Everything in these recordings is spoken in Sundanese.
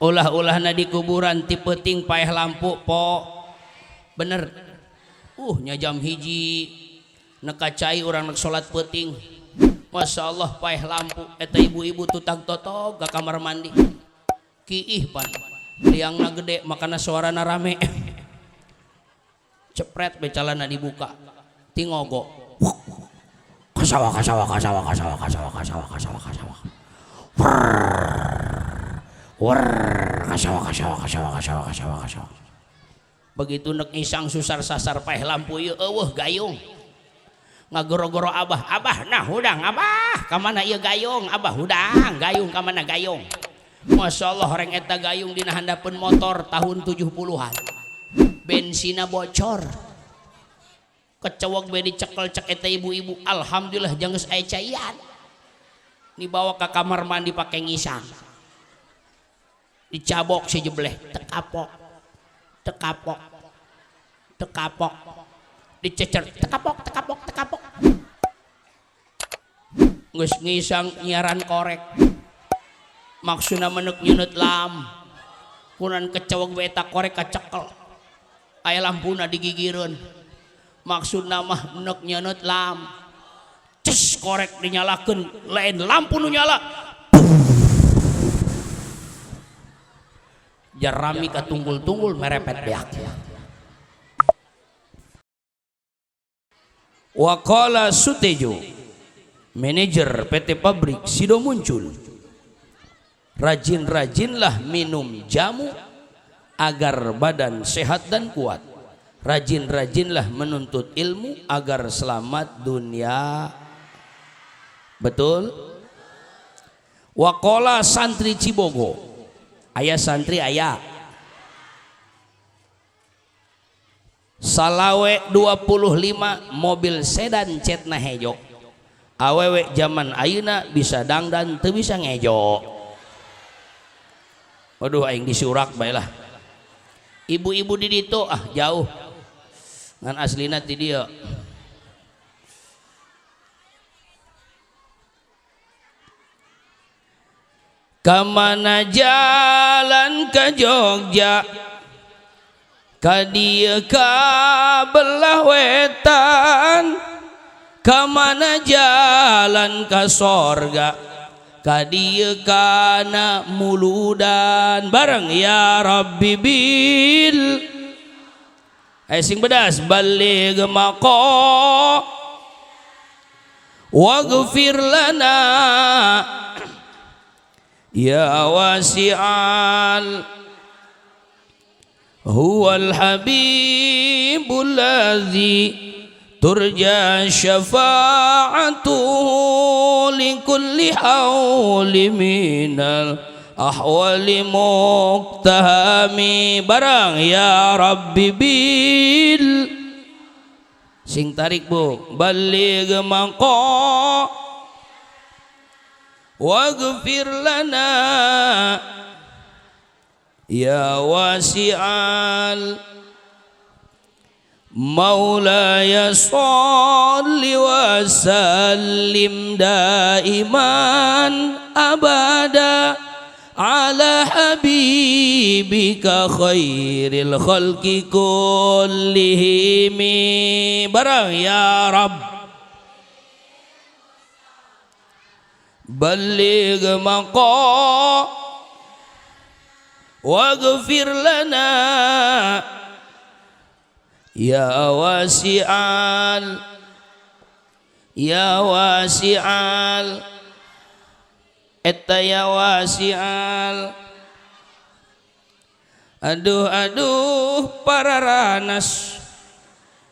Ulah-ulahna di kuburan ti peuting paeh lampu po. Bener. Nya jam 1 neka cai urang nek salat peuting. Masya Allah paeh lampu eta ibu-ibu tutag totog ka kamar mandi. Kiih pan. Liangna gede makana suarana rame. Cepret be calana dibuka. Tingogo. Kasawa kasawa kasawa kasawa kasawa kasawa kasawa kasawa. Wer kasawa kasawa kasawa kasawa kasawa kasawa. Begitu nek ngisang susar sasar paeh lampu ieu eueuh gayung. Ngagoro-goro abah, abah nah hudang abah, ka mana ieu gayung? Abah hudang, gayung ka mana gayung? Masya Allah reng eta gayung dina handapeun motor tahun 70-an. Bensina bocor. Kecewek be dicekel cek eta ibu-ibu, alhamdulillah jang geus aya caian. Dibawa ke kamar mandi pake ngisang. Dicabok si jebleh, tekapok, tekapok, tekapok, dicecer, tekapok, tekapok, tekapok. Geus ngisang nyiaran korek. Maksudna menek nyeuneuh lam. Kunan kecewek we eta korek kacekel. Aya lampuna digigireun. Maksudna mah menek nyeuneuh lam. Ces korek dinyalakeun, lain lampu nu nyala. Jerami katunggul-tunggul merepet beak. Waqala Sutejo, manajer PT Pabrik Sido Muncul, rajin-rajinlah minum jamu agar badan sehat dan kuat. Rajin-rajinlah menuntut ilmu agar selamat dunia. Betul? Waqala santri Cibogo. Ayah santri ayah salawe 25 mobil sedan cetna hejo. Awewe zaman ayeuna bisa dangdan teu bisa ngejo. Waduh aing disurak bae lah. Ibu-ibu di ditu ah jauh. Ngan aslina ti dieu. Kamana jalan ke Jogja, ka dieu ka belah wetan. Kamana jalan ka sorga, ka dieu kana muludan. Bareng ya Rabbi bil sing bedas baligh maqa waghfir lana ya wasi'al huwal habibul ladzi turja syafa'atuhu likulli hauli minal ahwali muktahami. Barang ya Rabbi bil sing tarik bu baligh maqa waghfir lana ya wasi'al maulaya sholli wa sallim daiman abada ala habibika khairil khalqi kullihim. Barang ya Rabb baligh maqa waghfir lana ya wasi'al ya wasi'al eta ya wasi'al. Aduh aduh pararanas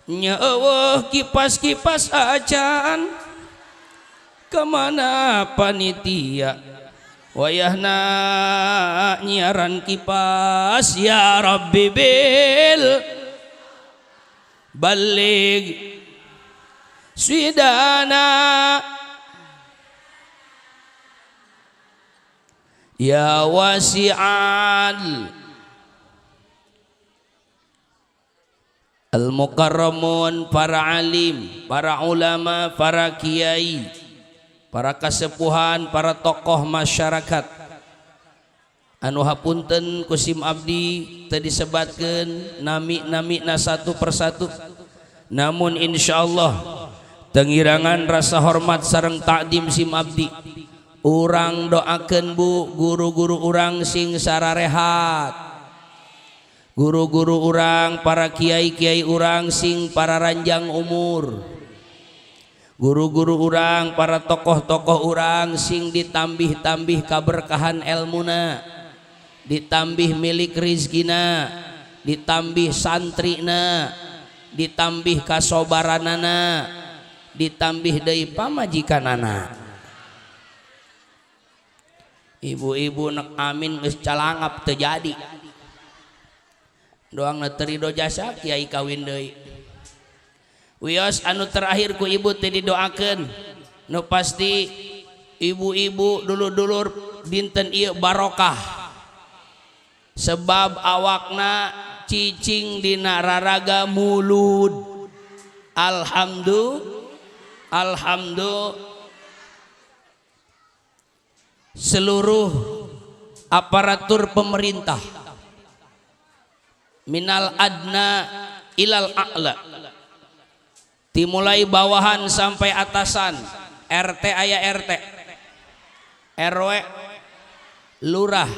nya eueuh kipas-kipas acan. Kemana panitia wayahna nyiaran kipas. Ya Rabbi bil baligh sidana ya wasi'al al-mukarramun, para alim, para ulama, para kiai, para kasepuhan, para tokoh masyarakat. Anu hapunten ku sim abdi teu disebatkeun nami-namina satu persatu, namun insyaallah tengirangan rasa hormat sareng takdim sim abdi, urang doakeun Bu guru-guru urang sing sararehat, guru-guru urang, para kiai-kiai urang sing para ranjang umur, guru-guru urang, para tokoh-tokoh urang sing ditambih-tambih kaberkahan elmuna, ditambih milik rizkina, ditambih santrina, ditambih kasobaranana, ditambih deui pamajikanana. Ibu-ibu nek amin geus calangap teu jadi doang teu rido jasa kiai kawin deui. Wios anu terakhir ku ibu teh didoakeun nu pasti ibu-ibu dulur-dulur dinten ieu barokah sebab awakna cicing dina raraga mulud. Alhamdulillah, alhamdulillah. Seluruh aparatur pemerintah minal adna ilal a'la, dimulai bawahan sampai atasan, RT aya RT, RW, lurah.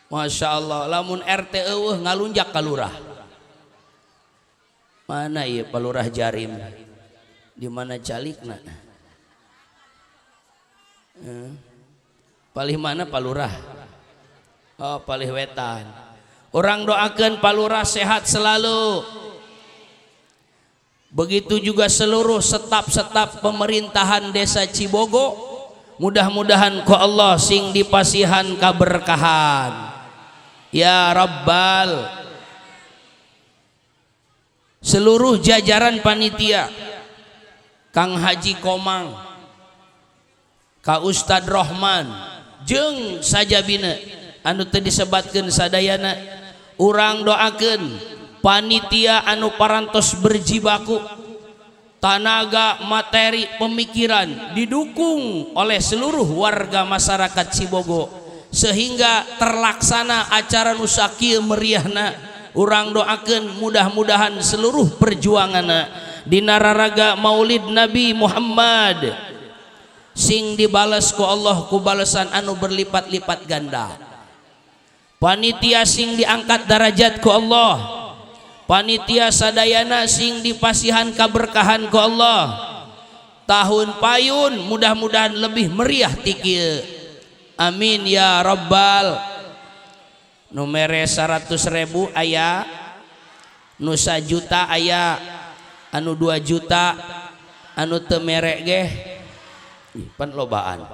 Masya Allah, lamun RT eueuh ngalunjak ka lurah. Mana ieu palurah Jarim? Di mana calikna? Palih mana palurah? Oh, palih wetan. Orang doakan palurah sehat selalu. Begitu juga seluruh staf-staf pemerintahan desa Cibogo, mudah-mudahan ku Allah sing dipasihan kaberkahan. Ya Rabbal. Seluruh jajaran panitia, Kang Haji Komang, Ka Ustad Rohman, jeung sajabina anu teu disebatkeun sadayana, urang doakeun panitia anu parantos berjibaku tanaga, materi, pemikiran didukung oleh seluruh warga masyarakat Cibogo sehingga terlaksana acara nu sakieu meriahna. Urang doakeun mudah-mudahan seluruh perjuanganna dina raraga Maulid Nabi Muhammad sing dibales ku Allah ku balesan anu berlipat-lipat ganda. Panitia sing diangkat darajat ku Allah, panitia sadayana sing dipasihan kaberkahan ku Allah. Tahun payun mudah-mudahan lebih meriah ti kieu. Amin ya rabbal. Nu mere 100.000 aya, nu 1 juta aya, anu 2 juta, anu teu mere ge pan lobaan.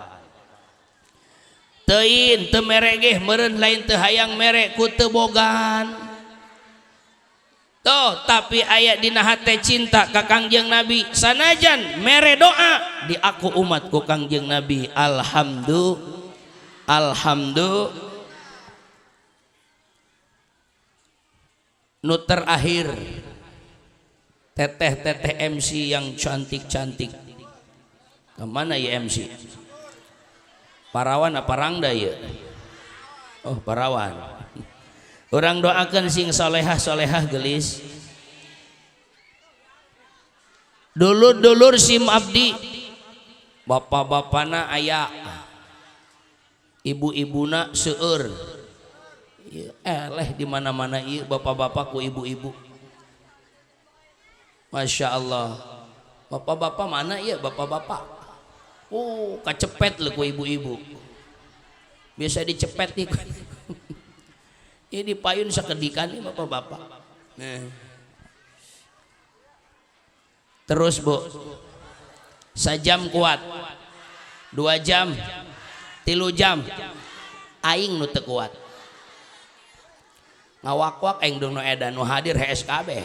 Teuing teu mere ge meureun lain teu hayang mere ku teu bogan. Tuh, tapi aya dina hate cinta ka Kangjeng Nabi, sanajan mere doa di aku umat ku Kangjeng Nabi. Alhamdulillah, alhamdulillah. Nu terakhir, teteh-teteh MC yang cantik-cantik. Kemana ya MC? Parawan apa rangda ya? Oh, parawan. Orang doakan sing solehah-solehah gelis. Dulur-dulur sim abdi, bapak-bapana aya, ibu-ibuna seueur. Eleh di mana-mana ieu bapak-bapak ku ibu-ibu. Masya Allah. Bapak-bapak mana ya bapak-bapak? Oh, kacepet lho ku ibu-ibu. Biasa dicepet nih. Ini payun sakedikan nih bapak-bapak. Nah. Terus Bu, sajam kuat, 2 jam, 3 jam, aing nu teu kuat. Ngawakwak aing dong nu edan nu hadir HSKB.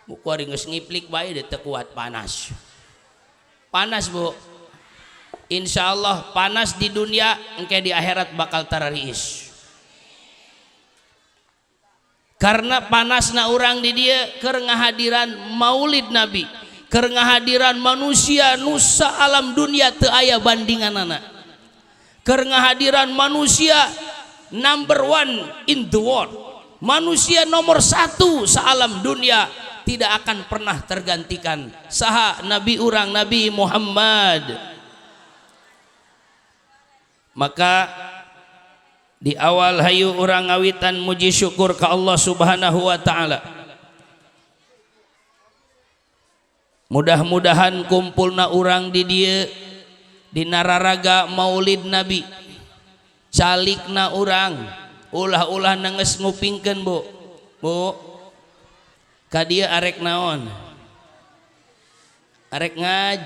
Buku ari geus ngiplik bae teu kuat panas. Panas Bu. Insya Allah panas di dunia, engke di akhirat bakal tarariis. Karena panasna urang di dia keur ngahadiran Maulid Nabi, keur ngahadiran manusia nusa alam dunia teu aya bandinganana. Keur ngahadiran manusia number one in the world, manusia nomor satu sealam dunia, tidak akan pernah tergantikan. Saha Nabi urang, Nabi Muhammad. Maka di awal hayu urang ngawitan muji syukur ka Allah Subhanahu wa taala. Mudah-mudahan kumpulna urang di dieu dina raraga Maulid Nabi, calikna urang ulah-ulah nenges ngupingkeun bu. Bu, ka dieu arek naon? Arek ngaj.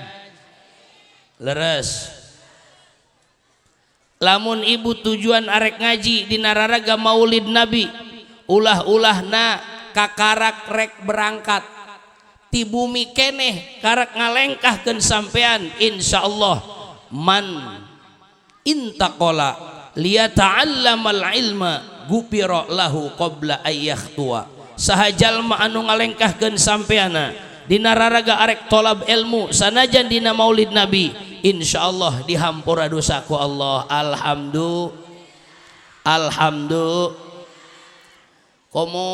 Leres. Lamun ibu tujuan arek ngaji dina raraga Maulid Nabi, ulah-ulahna kakarak rek berangkat ti bumi keneh karak ngalengkahkeun sampean, insyaallah man intaqala liyata'allamal ilma gupira lahu qabla ayyakhtua. Saha jalma anu ngalengkahkeun sampeana dina raraga arek tolab ilmu sanajan dina Maulid Nabi, insyaallah dihampura dosa ku Allah. Alhamdulillah. Alhamdulillah. Komo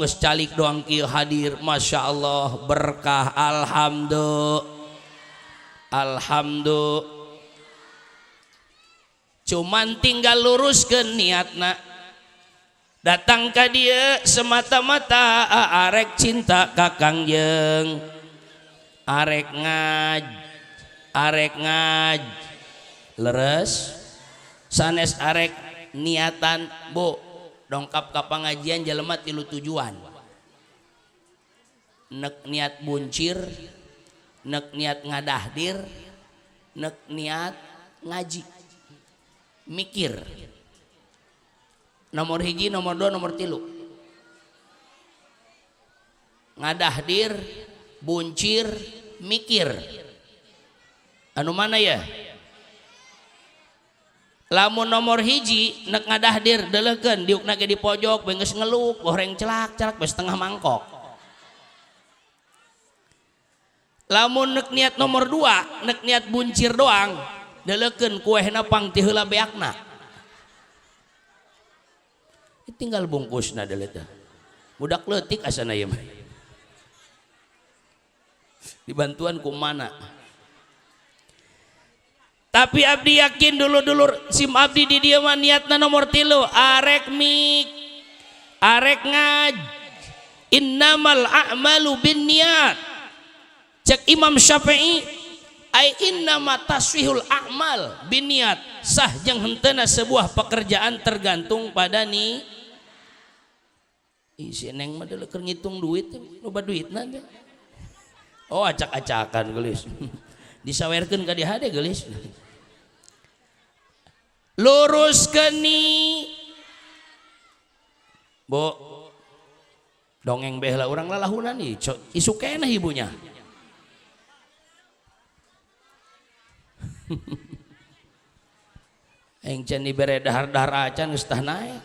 geus calik doang kieu hadir, masya Allah berkah. Alhamdulillah. Alhamdulillah. Cuman tinggal luruskeun niatna. Datang ka dieu semata-mata arek cinta ka Kangjeng, arek ngaj, arek ngaj, leres, sanes arek niatan bu. Dongkap ka pangajian jelema tilu tujuan. Nek niat buncir, nek niat ngadahdir, nek niat ngaji. Mikir. Nomor hiji, nomor dua, nomor tilu. Ngadahdir, buncir, mikir. Anu mana ya? Lamun nomor hiji nek ngadahdir deleukeun diukna ge di pojok geus ngeluk goreng celak-celak geus setengah mangkok. Lamun nek niat nomor dua nek niat buncir doang deleukeun kuehna pang ti heula beakna. Tinggal bungkusna deuleu teh. Budak leutik asana ieu mah. Dibantuan ku mana? Tapi abdi yakin dulur-dulur sim abdi di dieu mah niatna nomor tilu arek mik, arek ngaj. Innamal a'malu binniyat. Cek Imam Syafi'i ai innama taswihul a'mal binniyat. Sah jeung henteuna sebuah pekerjaan tergantung pada ni. Ih si neng mah deuleu keur ngitung duit, loba duitna teh. Oh acak-acakan geulis. Disawerkeun ka dieu hade geulis. Lurus keni bu dongeng behla orang lalahunan nih isu keneh ibunya. Aing can dibere dahar-dahar acan geus tah naek.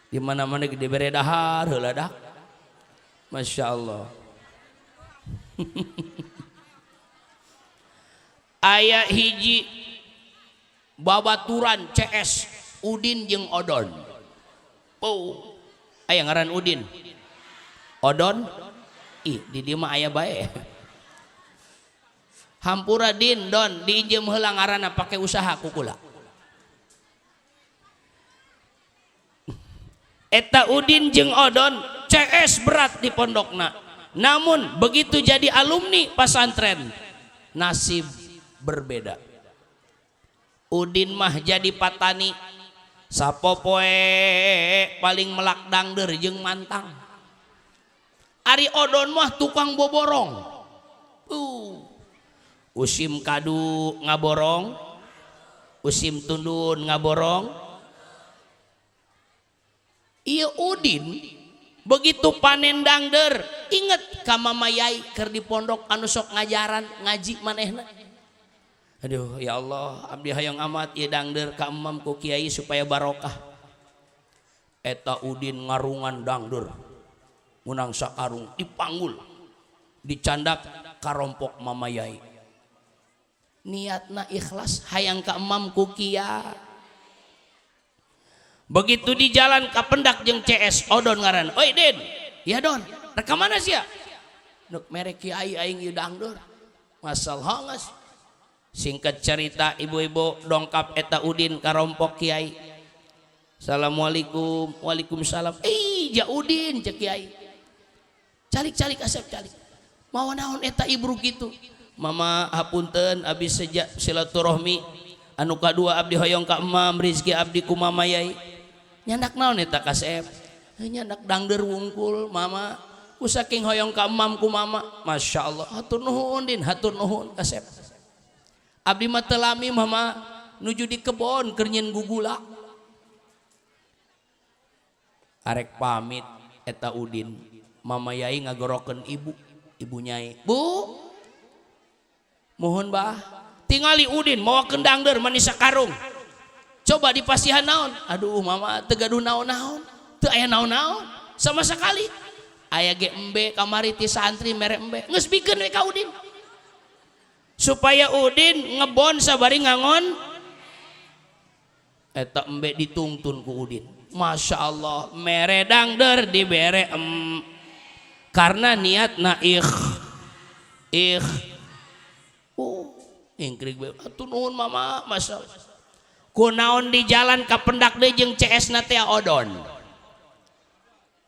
Di mana-mana dibere dahar heula dak. Masya Allah. Aya hiji babaturan CS Udin jeung Odon. Oh, aya ngaran Udin. Odon? Ih, di dieu mah aya bae. Hampura din don diinjem heula ngaranna pake usaha ku kula. Eta Udin jeung Odon CS berat di pondokna. Namun begitu jadi alumni pasantren nasib berbeda. Udin mah jadi patani sapopoe paling melak dangder jeung mantang. Ari Odon mah tukang boborong. Usim kadu ngaborong, usim tundun ngaborong. Ieu Udin begitu panen dangder inget ka mama yai keur di pondok anu sok ngajaran ngaji manehna. Aduh ya Allah, abdi hayang amat ieu dangder ka emam ku kiai supaya barokah. Eta Udin ngarungan dangder menang sakarung dipanggul dicandak karompok mama yai. Niatna ikhlas hayang ka emam ku kia. Begitu di jalan kapendak jeung CS Odon ngaran. Oi Din, ya Don, rek ka mana sia? Nuk mere kiai aing ieu dangdeur. Masalah geus. Singkat cerita ibu-ibu dongkap eta Udin karompok kiai. Assalamualaikum, waalaikumsalam. Eh, ja Udin cek kiai. Calik-calik asep calik. Mawa naon eta ibru kitu? Mama hapunten abis sejak silaturahmi anu kadua abdi hoyong ka emam rizki abdi ku mama yai. Nyandak naon eta kasep? Nyandak dangdeur wungkul mama. Ku saking hoyong ka emam ku mama. Masya Allah, hatur nuhun Din, hatur nuhun kasep. Abdi mah teu lami mama nuju di kebon keur nyeun gugula. Arek pamit eta Udin, mama yai ngagorokeun ibu, ibu nyai. Bu, mohon bah, tingali Udin mawa dangdeur manis sakarung. Coba dipasihan naon? Aduh mama teu gaduh naon-naon, teu aya naon-naon sama sekali. Aya ge embe kamari ti santri mere embe, geus bikeun we ka Udin. Supaya Udin ngebon sabari ngangon eta embe ditungtun ku Udin. Masya Allah mere dangdeur dibere em karena niatna ikh oh ingkrig be atuh nuhun mama. Masya Allah kunaon di jalan kapendak deui jeung CS na teh Odon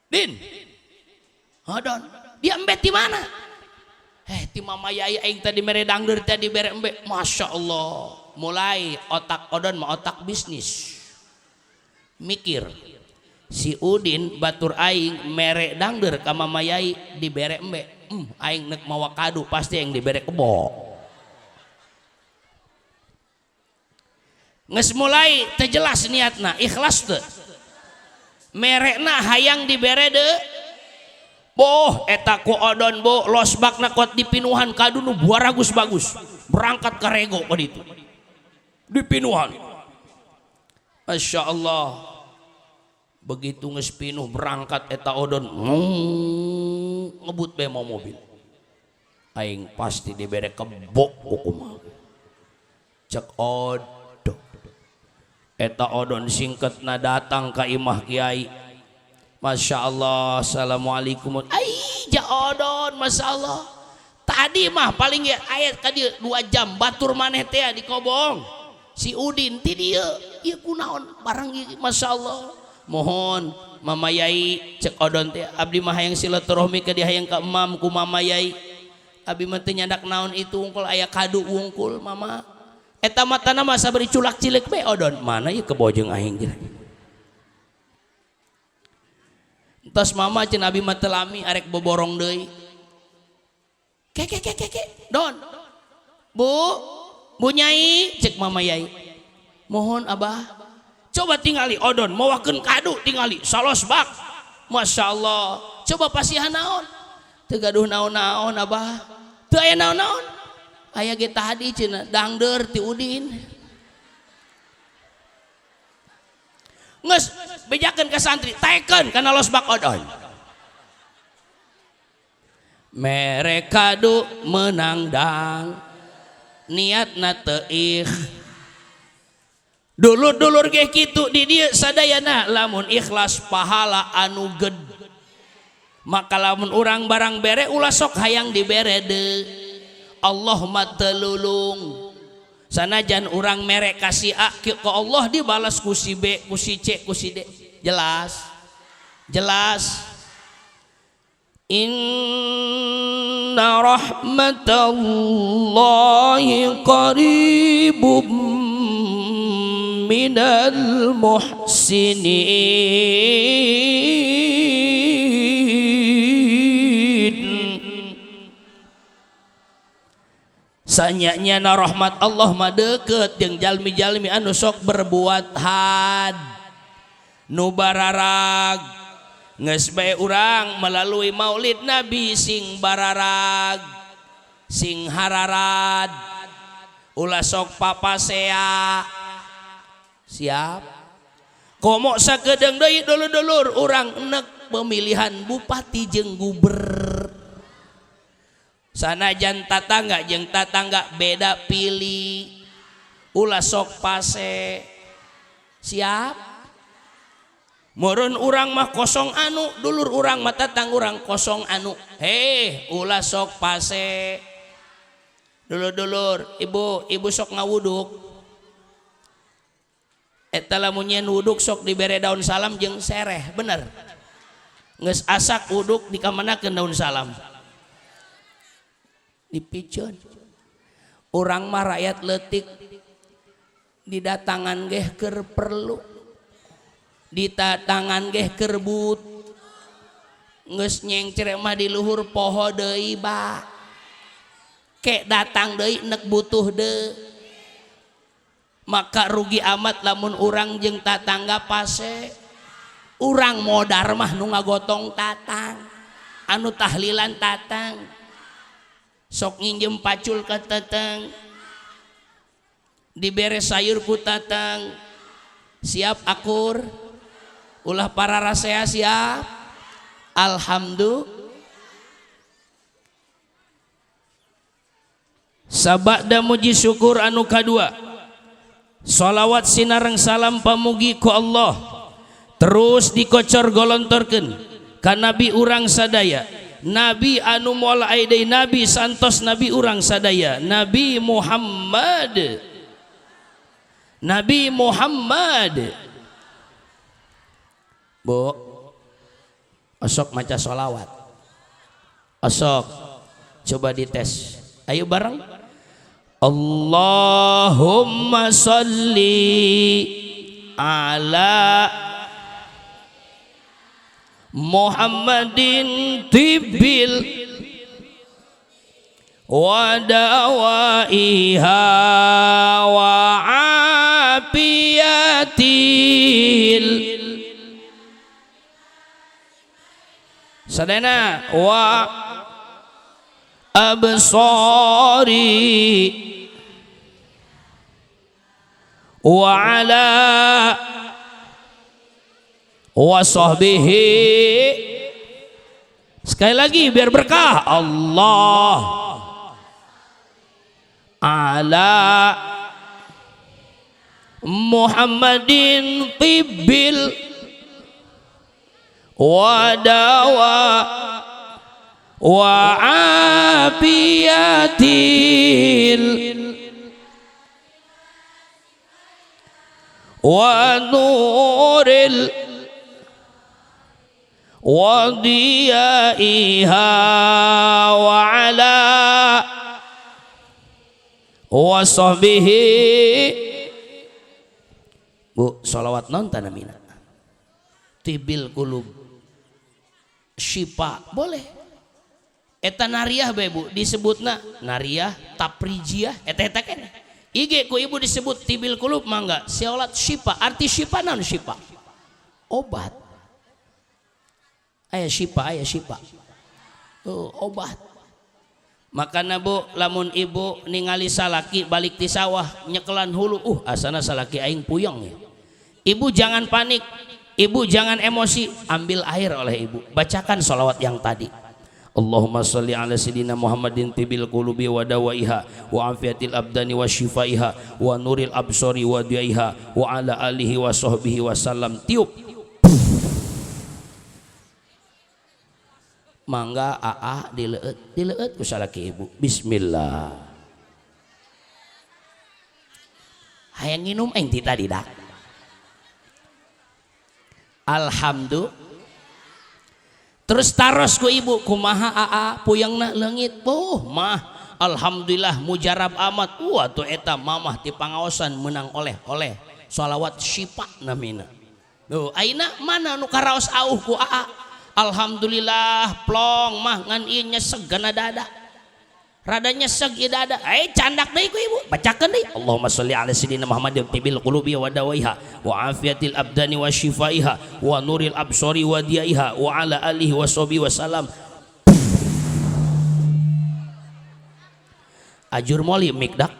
Din Odon dia embe ti mana? Ti mama yai aing tadi mere dangdeur tadi bere embe. Masya Allah mulai otak Odon mah otak bisnis mikir si Udin batur aing mere dangdeur ka mama yai dibere embe. Aing nek mawa kadu pasti aing dibere kebo. Geus mulai teu jelas niatna ikhlas teu merekna hayang dibere deui. Boh eta ku Odon bo losbakna kuat dipinuhan kadu nu baragus bagus berangkat ka rego ka ditu dipinuhan. Masya Allah begitu geus pinuh berangkat eta Odon ngebut be mau mobil aing pasti dibere kebo ku kumaha cek Odon. Eta Odon singketna datang ka imah kiai. Masya Allah, assalamualaikum. Ai ja Odon, masya Allah. Tadi mah paling ya ayat ka dieu 2 jam batur maneh teh di kobong. Si Udin ti dieu, ieu kunaon barang ieu, masya Allah. Mohon mama yai cek Odon teh abdi mah hayang silaturahmi ka dieu hayang ka emam ku mama yai. Abi mah teu nyandak naon itu wungkul aya kadu wungkul mama. Eta matana mah sabari culak cilik bae Odon. Mana ieu kebo jeung aing kira. Entos mama cenah abi mah teu lami arek boborong deui. Ke ke ke ke ke Don. Bu, Bu Nyai cek mama yai. Mohon abah. Coba tingali Odon mawakeun kadu tingali salosbak. Masya Allah. Coba pasihan naon? Teu gaduh naon-naon abah. Teu aya naon-naon. Aya ge tadi cenah dangdeur ti Udin. Geus bejakeun ka santri, taekeun kana losbak Odon. Mere kadu menang dang niatna teu ikh. Dulur-dulur ge kitu di dieu sadayana lamun ikhlas pahala anu ged. Maka lamun urang barang bere ulah sok hayang dibere deui. Allah mah telulung. Sanajan urang mere ka si A ke Allah dibalas ku si B, ku si C, ku si D. Jelas. Jelas. Inna rahmatallahi qaribum minal muhsinin. Sanyanya na rahmat Allah mah deket jeung jalmi-jalmi anu sok berbuat had nu bararag. Geus bae urang melalui maulid Nabi sing bararag sing hararad ulah sok papasea. Siap komo sakedeung deui dulur-dulur urang enek pemilihan bupati jeung gubernur. Sanajan tatangga jeung tatangga beda pilih. Ulah sok pase. Siap? Meureun urang mah kosong anu, dulur urang mah tatang urang kosong anu. Heh, ulah sok pase. Dulur-dulur, ibu, ibu sok ngawuduk. Eta lamun nyeun wuduk sok dibere daun salam jeung sereh, bener. Geus asak wuduk dikamanakeun daun salam. Dipiceun. Urang mah rakyat leutik didatangan geh keur perlu. Ditatangan geh keur but. Geus nyengcrek mah di luhur poho deui ba. Kek datang deui nek butuh deui. Maka rugi amat lamun urang jeung tatangga pase. Urang modar mah nu ngagotong tatang, anu tahlilan tatang, sok nginjem pacul ka tatang, dibere sayur ku tatang, siap akur, ulah para rasea siap, alhamdulillah. Sabada muji syukur anu kadua. Salawat sinareng salam pamugi ku Allah terus dikocor golontorkeun ka nabi urang sadaya, nabi anu moal aya deui, nabi santos nabi urang sadaya, Nabi Muhammad. Nabi Muhammad. Bu, osok maca solawat, osok coba dites, ayo bareng. Allahumma salli ala Muhammadin tibil wa dawaiha wa afiyatil sadana wa absari wa ala wa sahbihi. Sekali lagi biar berkah. Allah ala Muhammadin tibbil wa dawa wa afiyatil wa nuril wa diyaiha wa ala wa sahbihi. Bu, sholawat non tanamina tibil kulub syifa boleh. Eta nariah bae Bu disebutna nariah taprijiah eta eta keneh. Ige ku ibu disebut tibil kulub mangga sholat syifa. Arti syifa naon syifa? Obat. Aya syifa, aya syifa. Oh, obat. Makana Bu lamun ibu ningali salaki balik ti sawah nyekelan hulu, asana salaki aing puyeng ya. Ibu jangan panik, ibu jangan emosi, ambil air oleh ibu, bacakan sholawat yang tadi. Allahumma sholli ala sayyidina Muhammadin tibil qulubi wa dawaiha wa afiyatil abdani wa syifaiha wa nuril absari wa diyaiha wa ala alihi wa sahbihi wa sallam. Tiup. Mangga aa dileueut, dileueut ku salaki ibu. Bismillah. Hayang nginum aing ti tadi dah. Alhamdulillah. Terus taros ku ibu kumaha aa puyangna leungit. Oh mah alhamdulillah mujarab amat. Wah tuh eta mamah ti pangaosan menang oleh-oleh sholawat syifa namina. Tuh ayeuna mana nu karaos auh ku aa? Alhamdulillah plong mah ngan ieu nyeseg gana dada. Rada nyeseg ieu dada. Candak deui ku ibu, bacakeun deui. Allahumma sholli ala sayyidina Muhammadin tibil qulubi wa dawaiha wa afiyatil abdani wa syifaiha wa nuril absari wa diyaiha wa ala alihi wa sahbihi wa salam. Ajur moli mikdak.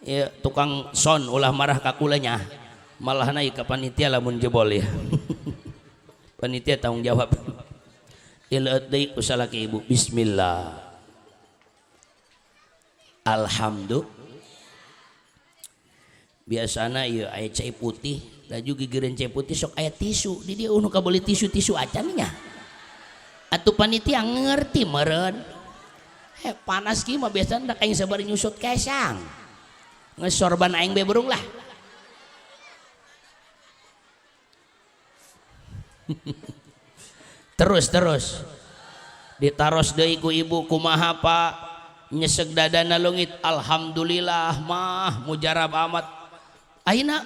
Ya tukang son ulah marah ka kulanya. Malah naik ke panitia lamun jebol ya. Panitia tanggung jawab. Dileueut deui ku salaki ibu. Bismillah. Alhamdulillah. Biasana ieu aya cai putih, laju gigireun cai putih sok aya tisu. Di dieu nu kabeuli tisu-tisu acan nya. Atuh panitia ngerti meureun. Panas kieu mah biasana dak aing sabari nyusut kesang. Geus sorban aing be burung lah. Terus terus. Ditaros deui ku ibu kumaha Pak? Nyeseg dadana leungit. Alhamdulillah mah mujarab amat. Ayeuna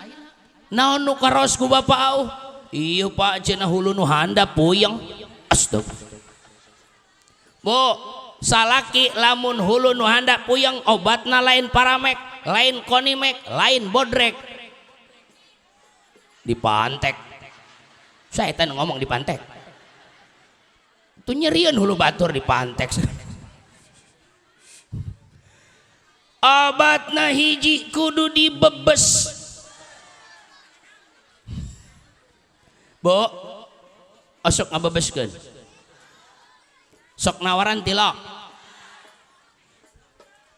naon nu karos ku bapak au? Ieu Pak cenah hulu nu handap puyeng. Astagfirullah. Bu, salaki lamun hulu nu handap puyeng obatna lain paramek, lain konimek, lain bodrek. Dipantek. Saya teh ngomong dipantek. Tuh nyerieun hulu batur dipantek. Obatna hiji kudu dibebes. Bu, osok ngabebeskeun. Sok nawaran tilok.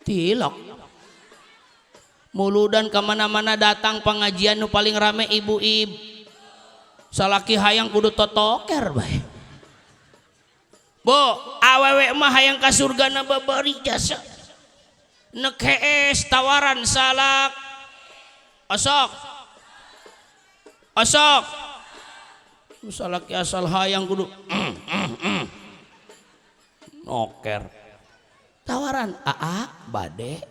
Tilok. Muludan kemana-mana datang pengajian nu paling rame ibu-ibu. Salaki hayang kudu totoker bae. Bu, awewe mah hayang ka surgana babari jasa. Nek hees tawaran salak. Osok. Osok. Salaki asal hayang kudu noker. Tawaran aa bade.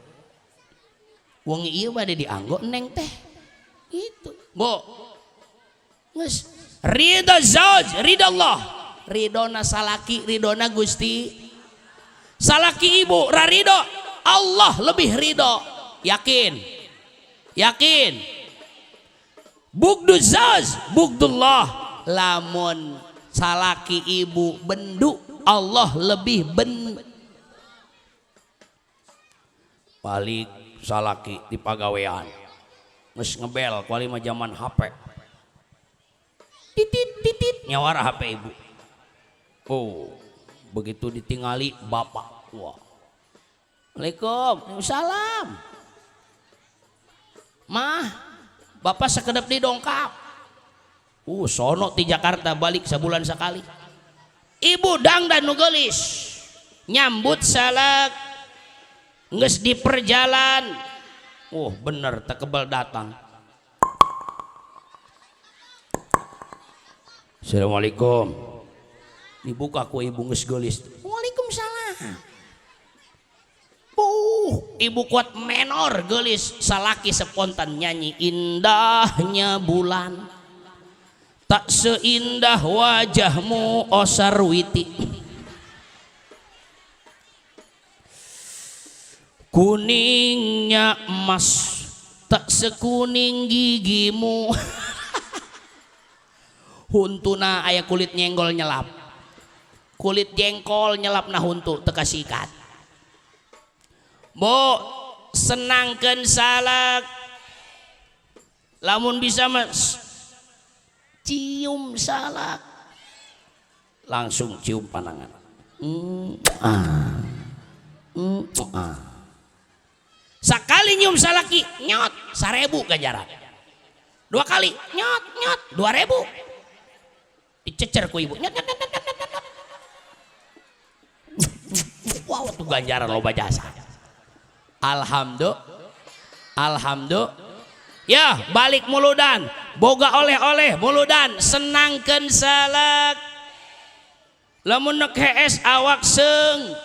Wong ieu bade dianggo neng teh. Gitu. Bu. Geus ridha zauj, ridha Allah. Ridona salaki, ridona Gusti. Salaki ibu ra ridho, Allah lebih ridho. Yakin. Yakin. Bugdu zauj, bugdullah. Lamun salaki ibu bendu, Allah lebih ben. Balik salaki di pagawean. Geus ngebel kuali mah zaman HP. Titit titit nyawara HP ibu. Oh, begitu ditingali bapak. Wah. Waalaikumsalam. Salam. Mah, bapak sekedap di dongkap. Sono di Jakarta balik sebulan sekali. Ibu dangdan nu geulis. Nyambut salak. Geus di perjalan. Oh, bener tekebal datang. Assalamualaikum. Dibuka ku ibu geus geulis. Waalaikumsalam. Ibu kuat menor geulis, salaki spontan nyanyi indahnya bulan. Tak seindah wajahmu osarwiti. Kuningnya emas tak sekuning gigimu. Huntuna aya kulit nyenggol nyelap. Kulit jengkol nyelap na huntu teu kasikat. Bu, senangkeun salak. Lamun bisa mas cium salak. Langsung cium panangan. Sakali nyium salaki nyot 1000 ganjaran. Dua kali nyot nyot 2000. Dicecer ku ibu nyot nyot nyot nyot nyot. Wow, tuh ganjaran loba jasa. Alhamdulillah. Alhamdulillah. Ya, balik muludan, boga oleh-oleh muludan, senangkeun salak. Lamun nek hees awak seung.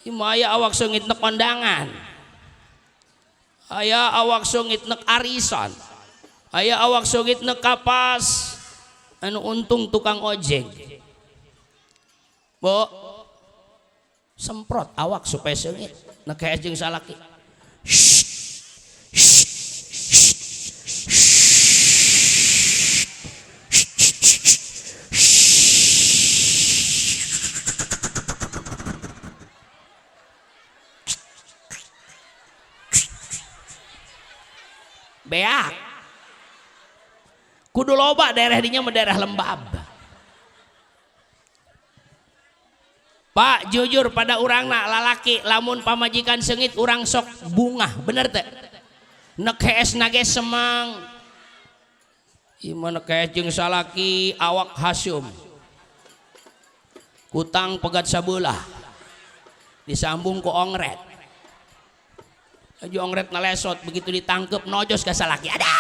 Ieu aya awak seungit nek kondangan. Aya awak seungit nek arisan. Aya awak seungit nek kapas. Anu untung tukang ojek. Bu, semprot awak supaya seungit nek hees jeung salaki. Beak. Kudu loba daerah dinya mah daerah lembab. Pak jujur pada urangna lalaki lamun pamajikan seungit urang sok bungah bener teu? Nek hees nage semang. Ieu mah nek hees jeung salaki awak hasum. Kutang pegat sabelah. Disambung ku ongret. Aju ongret nalesot begitu ditangkep nojos ka salaki. Ada.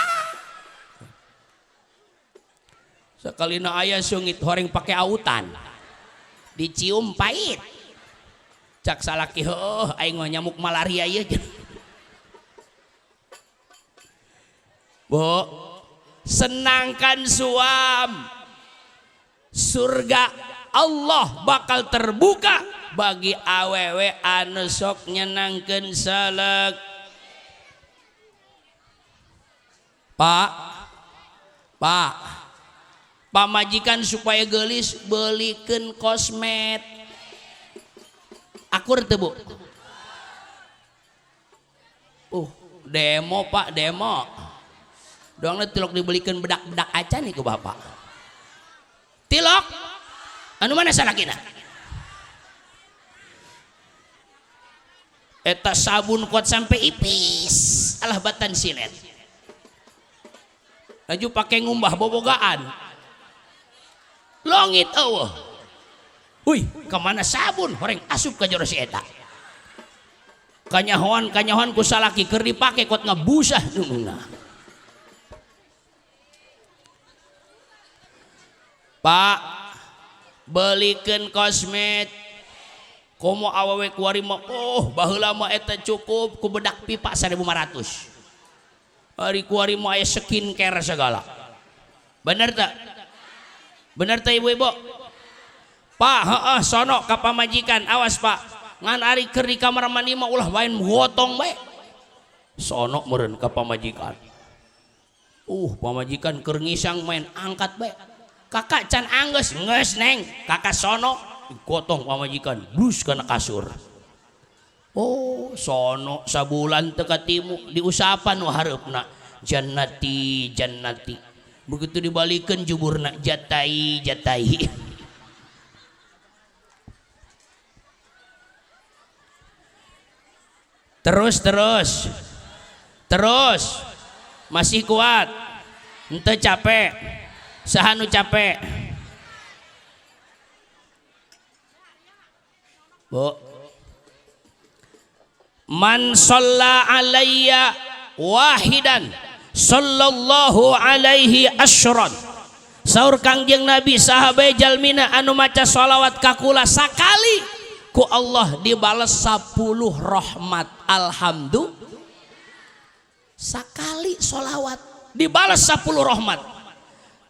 Sakalina aya seungit horeng pake autan. Dicium pahit. Cak salaki heuh aing mah nyamuk malaria ieu. Bu, senangkan suam. Surga Allah bakal terbuka bagi awewe anu sok nyenangkeun salak. Pak, Pak, pamajikan supaya geulis belikeun kosmet. Akur teu, Bu? Demo Pak, demo. Doangna tilok dibelikeun bedak-bedak acan nih ku bapak. Tilok anu mana salakina? Eta sabun kuat sampai ipis, alah batan silet. Laju pakai ngumbah bobogaan. Longit eueuh. Huy, kemana sabun? Horeng asup ka jero si eta. Kanyahoan ku salaki keur dipake kuat ngabusah nunguna. Pak, belikeun kosmet. Komo awewe kuari mah oh baheula mah eta cukup ku bedak pipa 1500. Ari kuari mah aya skincare segala. Bener teu? Bener teu ibu-ibu? Pak, heeh sono ka pamajikan, awas Pak. Ngan ari keur di kamar mandi mah ulah wae gotong bae. Sono meureun ka pamajikan. Pamajikan keur ngisang main angkat bae. Kakak can anggeus, geus neng, kakak sono gotong pamajikan, blus kana kasur. Oh, sono sabulan teu katimu diusapan nu hareupna. Jannati, jannati. Begitu dibalikeun juburna jatai, jatai. Terus terus. Terus. Masih kuat. Henteu capek. Saha nu capek? Bu. Man shalla alayya wahidan sallallahu alaihi asyran. Saur Kangjeng Nabi sahabat jalmina anu maca sholawat ka kula sakali ku Allah dibales 10 rahmat. Alhamdulillah. Sakali sholawat dibales 10 rahmat.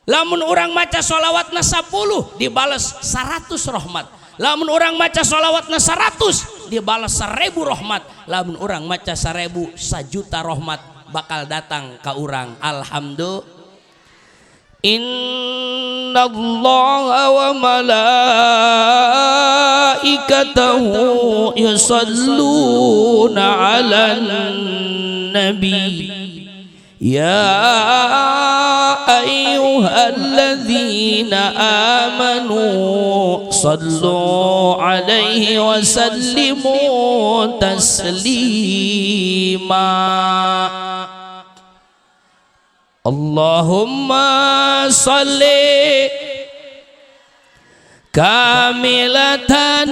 Lamun urang maca sholawatna 10 dibales 100 rahmat. Lamun urang maca sholawatna 100 dibales 1000 rahmat. Lamun urang maca 1000 sajuta rahmat bakal datang ka urang. Alhamdulillah. Innallaha wa malaikatahu yusalluna 'alan nabi ya ayyuhalladzina amanu sallu 'alaihi wa sallimu taslima. Allahumma salli kamilatan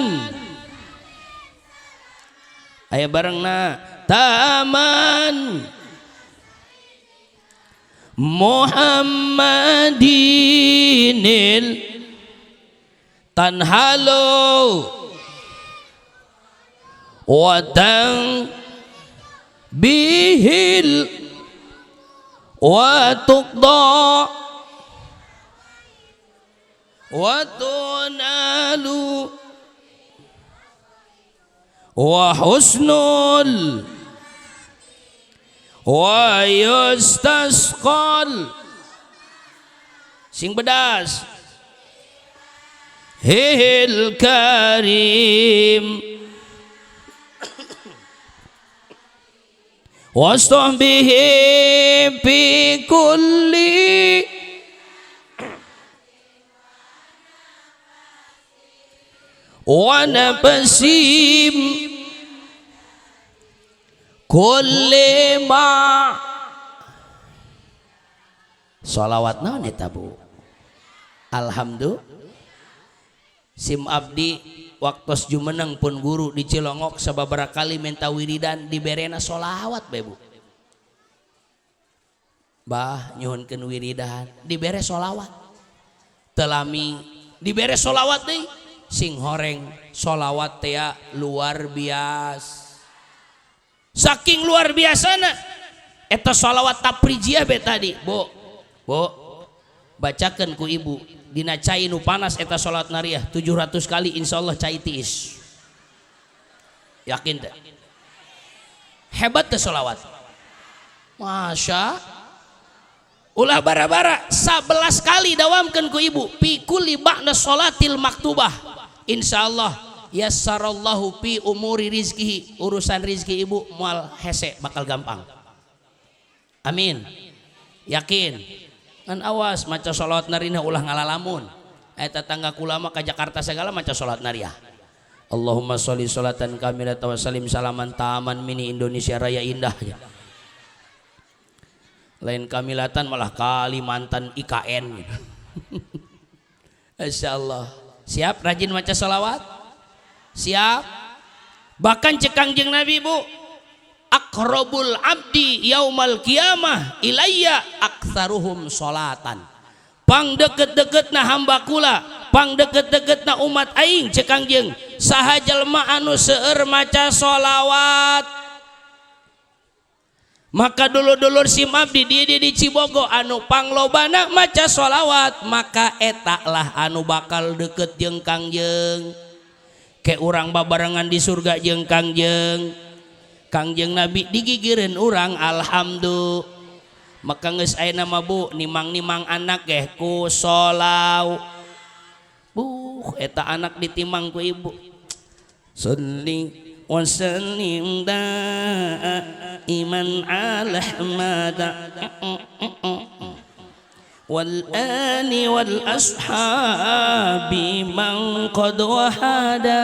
aya barengna taman Muhammadinil tanhalu wa tang bihil wa tuqda wa tunalu wa husnul wa yustasqal sing bedas hil karim wastahbihi fi kulli Wa nafsim kulli ma. Sholawat naon eta, Bu? Alhamdulillah, sim abdi waktos jumeneng pun guru di Cilongok sababaraha kali minta wiridan, diberena sholawat be, Bu. Bah, nyuhunkeun wiridan, dibere sholawat. Telami dibere sholawat deui. Sing horeng sholawat teh luar biasa, saking luar biasana eta sholawat tafrijiyah be tadi, Bu. Bu, bacakan ku ibu dina cai nu panas eta salat nariah 700 kali, insyaallah cai tiis. Yakin teh? Hebat teh sholawat? Masya ulah bara-bara 11 kali dawamkan ku ibu fi kulli ba'da sholatil maktubah, insyaallah yassarallahu fi umuri rizkihi, urusan rizki ibu moal hese, bakal gampang. Amin. Yakin? Ngan awas, maca sholawat narina ulah ngalalamun. Eta tetangga kula mah ka Jakarta segala maca sholawat nariah. Allahumma sholli sholatan kamilatan wa salim salaman taman mini Indonesia Raya indah. Lain kamilatan, malah Kalimantan IKN. Masya Allah. Siap rajin maca sholawat? Siap? Bahkan cek Kangjeng Nabi, Bu, aqrabul abdi yaumal qiyamah ilayya aktsaruhum sholatan. Pang deket-deketna hamba kula, pang deket-deketna umat aing, cek Kangjeng, saha jelema anu seueur maca sholawat. Maka dulur-dulur sim abdi di Cibogo anu panglobana maca sholawat, maka eta lah anu bakal deket jeung Kangjeng, ke urang babarengan di surga jeung Kangjeng. Kangjeng Nabi digigireun urang. Alhamdulillah. Maka geus aya nama, Bu, nimang-nimang anak geh ku solaw. Buh, eta anak ditimang ku ibu. Salli wa sallim daiman ala Ahmad wal ali wal ashabi man qad wahada,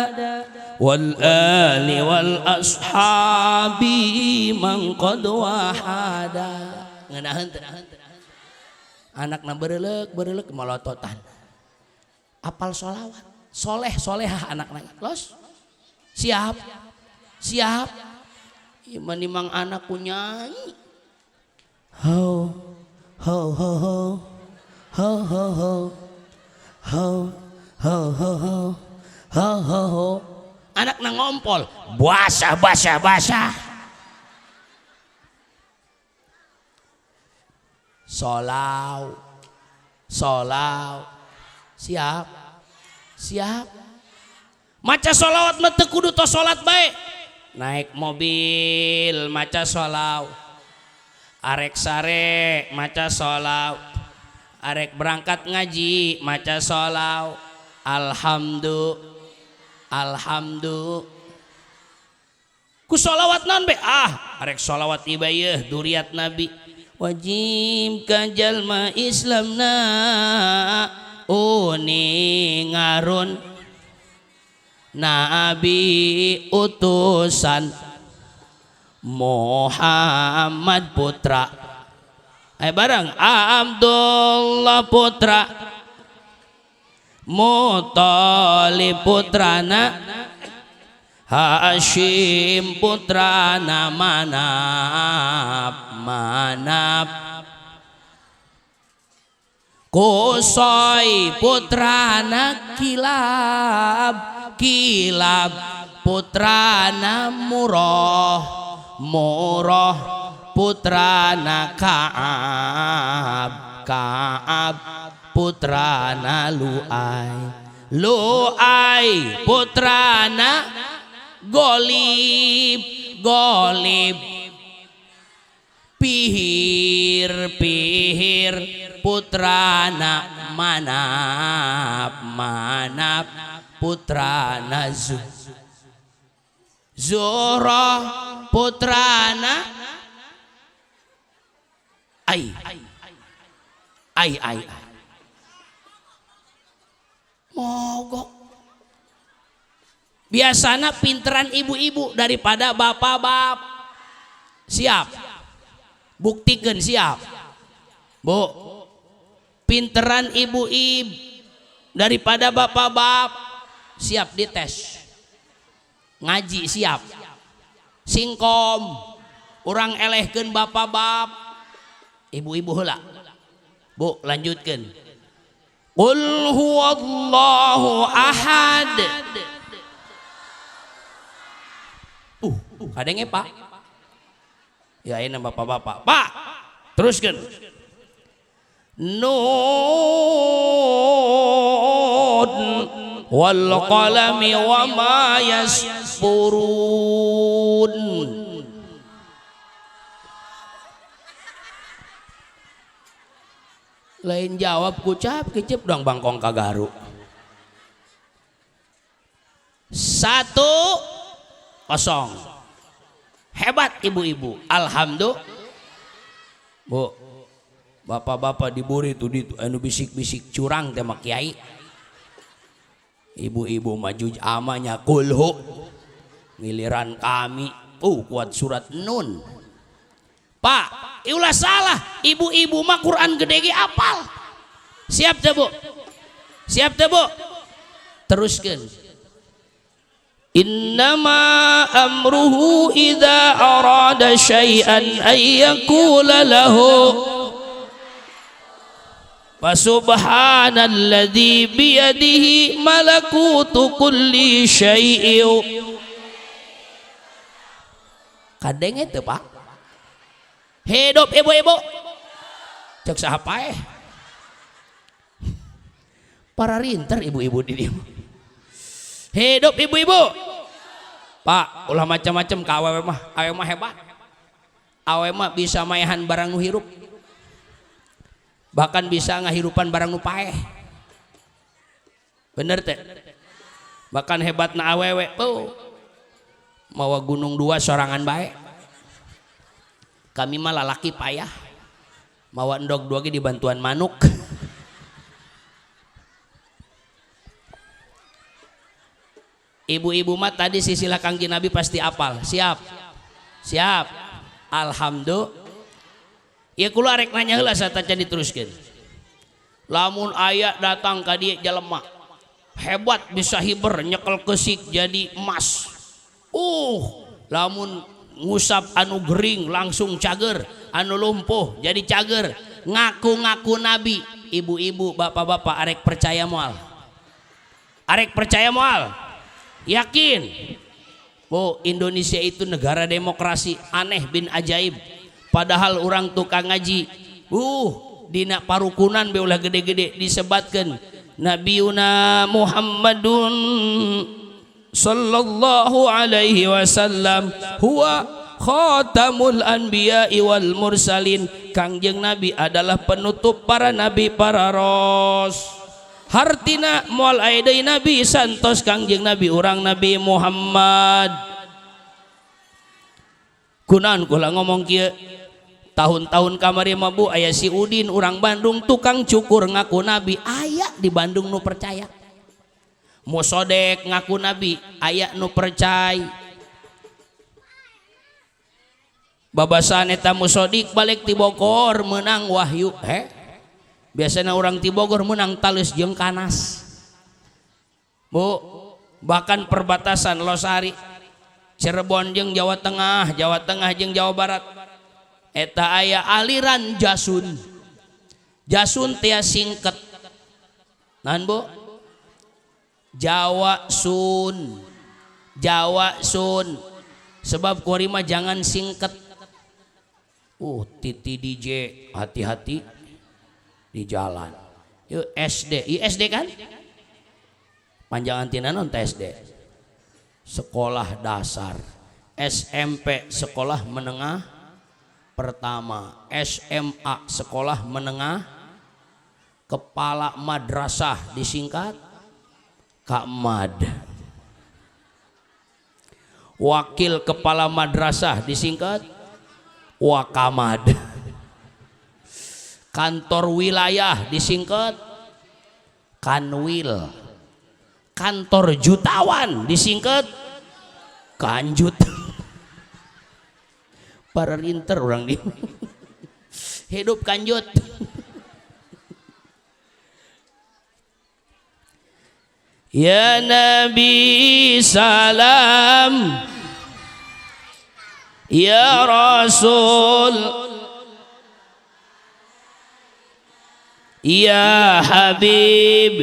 wal ali wal ashabi man qad wahada. Ngeunaheun teu? Anakna berelek berelek, molototan, apal sholawat, soleh solehah anakna. Los, siap? Siap? Iman nimang anak ku nyanyi, ho ho ho ho ho ho ho ho ho ho ho ho ho ho. Anakna ngompol, basah basah basah. Solau solau. Siap? Siap? Maca sholawat mah teu kudu tos salat bae. Naik mobil maca sholawat, arek sare maca sholawat, arek berangkat ngaji maca sholawat. Alhamdulillah, alhamdulillah. Ku sholawat naon be? Ah, arek sholawat ibayeuh duriat Nabi. Wajib ka jalma Islamna uni ngarun Nabi utusan Muhammad putra. Ayo bareng. Abdullah putra Muthalib putrana Hashim putrana Manaf, Manaf Kusoi putrana Kilab, Kilab putrana Murah, Murah putrana Ka'ab, Ka'ab putrana Lu'ai, Lu'ai putrana Golib, Golib Pihir, Pihir putrana Manaf, Manaf putrana Zuhrah putrana Ai Ai Ai Ai. Mogok. Biasana pinteran ibu-ibu daripada bapak-bapak. Siap. Buktikan siap. Bu, pinteran ibu-ibu daripada bapak-bapak. Siap dites. Ngaji siap. Singkom urang elehkeun bapak-bapak. Ibu-ibu heula. Bu, lanjutkeun. Qul huwallahu ahad. Kadenge Pak. Ya ini bapak-bapak. Pak, teruskan. Nun wal qalami wa ma yasfurun. Lain jawab kucap kicip dong bangkong kagaru. 1-0. Hebat ibu-ibu. Alhamdulillah. Bu, bapak-bapak diburi tuh di anu bisik-bisik curang teh mah kiai. Ibu-ibu maju amanya kulhu. Giliran kami kuat surat nun. Pak, ulah salah, ibu-ibu mah Quran gede ge apal. Siap teh Bu? Siap teh Bu? Teruskeun. Innama amruhu idza arada syai'an ay yaqula lahu. Fasubhanalladzi biyadihi malakutu kulli syai'in. Kadenge teu Pak? Hidup ibu-ibu. Cek saha paeh. Para rinter ibu-ibu di dieu. Hidup ibu-ibu. Pak, ulah macam-macam ka awewe mah. Awewe mah hebat. Awewe mah bisa maehan barang nu hirup. Bahkan bisa ngahirupan barang nu paeh. Bener teh? Bahkan hebatna awewe, oh. Mawa gunung dua sorangan bae. Kami mah lalaki payah. Mawa endog dua ge dibantuan manuk. Ibu-ibu mah tadi sisilah Kangjeng Nabi pasti apal. Siap. Siap. Alhamdulillah. Ya kula arek nanya heula satacan diteruskeun. Lamun aya datang ka dieu jelema hebat bisa hiber nyekel keusik jadi emas. Lamun ngusap anu gering langsung cager, anu lumpuh jadi cager. Ngaku-ngaku nabi. Ibu-ibu, bapak-bapak arek percaya moal? Arek percaya moal? Yakin? Bu, Indonesia itu negara demokrasi, aneh bin ajaib. Padahal orang tukang ngaji, dina parukunan be ulah gede-gede disebatkeun Nabiuna Muhammadun sallallahu alaihi wasallam huwa khatamul anbiya'i wal mursalin. Kangjeng Nabi adalah penutup para nabi para ros. Hartina moal aya deui nabi santos Kangjeng Nabi urang Nabi Muhammad. Kunaon kula ngomong kieu? Tahun-tahun kamari mah Bu aya si Udin urang Bandung tukang cukur ngaku nabi, aya di Bandung nu percaya. Musodek ngaku nabi, aya nu percaya. Babasan eta musodik balik ti Bogor menang wahyu. Biasanya orang ti Bogor menang talus jeung kanas. Bu, bahkan perbatasan Losari Cirebon jeung Jawa Tengah, Jawa Tengah jeung Jawa Barat eta aya aliran Jasun. Jasun teh singket. Naon Bu? Jawa Sun. Jawa Sun. Sebab kuari mah jangan singket. Titi DJ hati-hati di jalan. Yuk SD, ISD kan? Panjangan tina non SD. Sekolah dasar, SMP sekolah menengah pertama, SMA sekolah menengah, kepala madrasah disingkat Kamad. Wakil kepala madrasah disingkat Wakamad. Kantor wilayah disingkat Kanwil. Kantor jutawan disingkat kanjut. Para rinter orang di hidup kanjut. Ya Nabi salam, ya Rasul, ya Habib,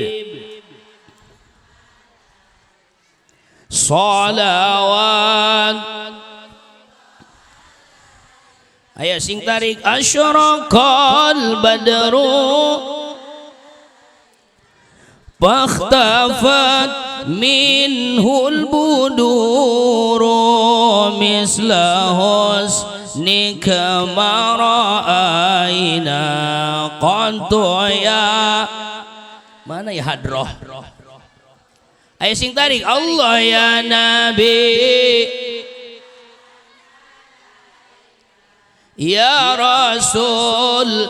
salawat. Ayo sing tarik. Asyraqal badru fakhtafat minhul buduru misla husnika ma ra'ayna qantu ya. Mana ya hadroh? Ayo sing tarik. Allah ya Nabi, ya Rasul,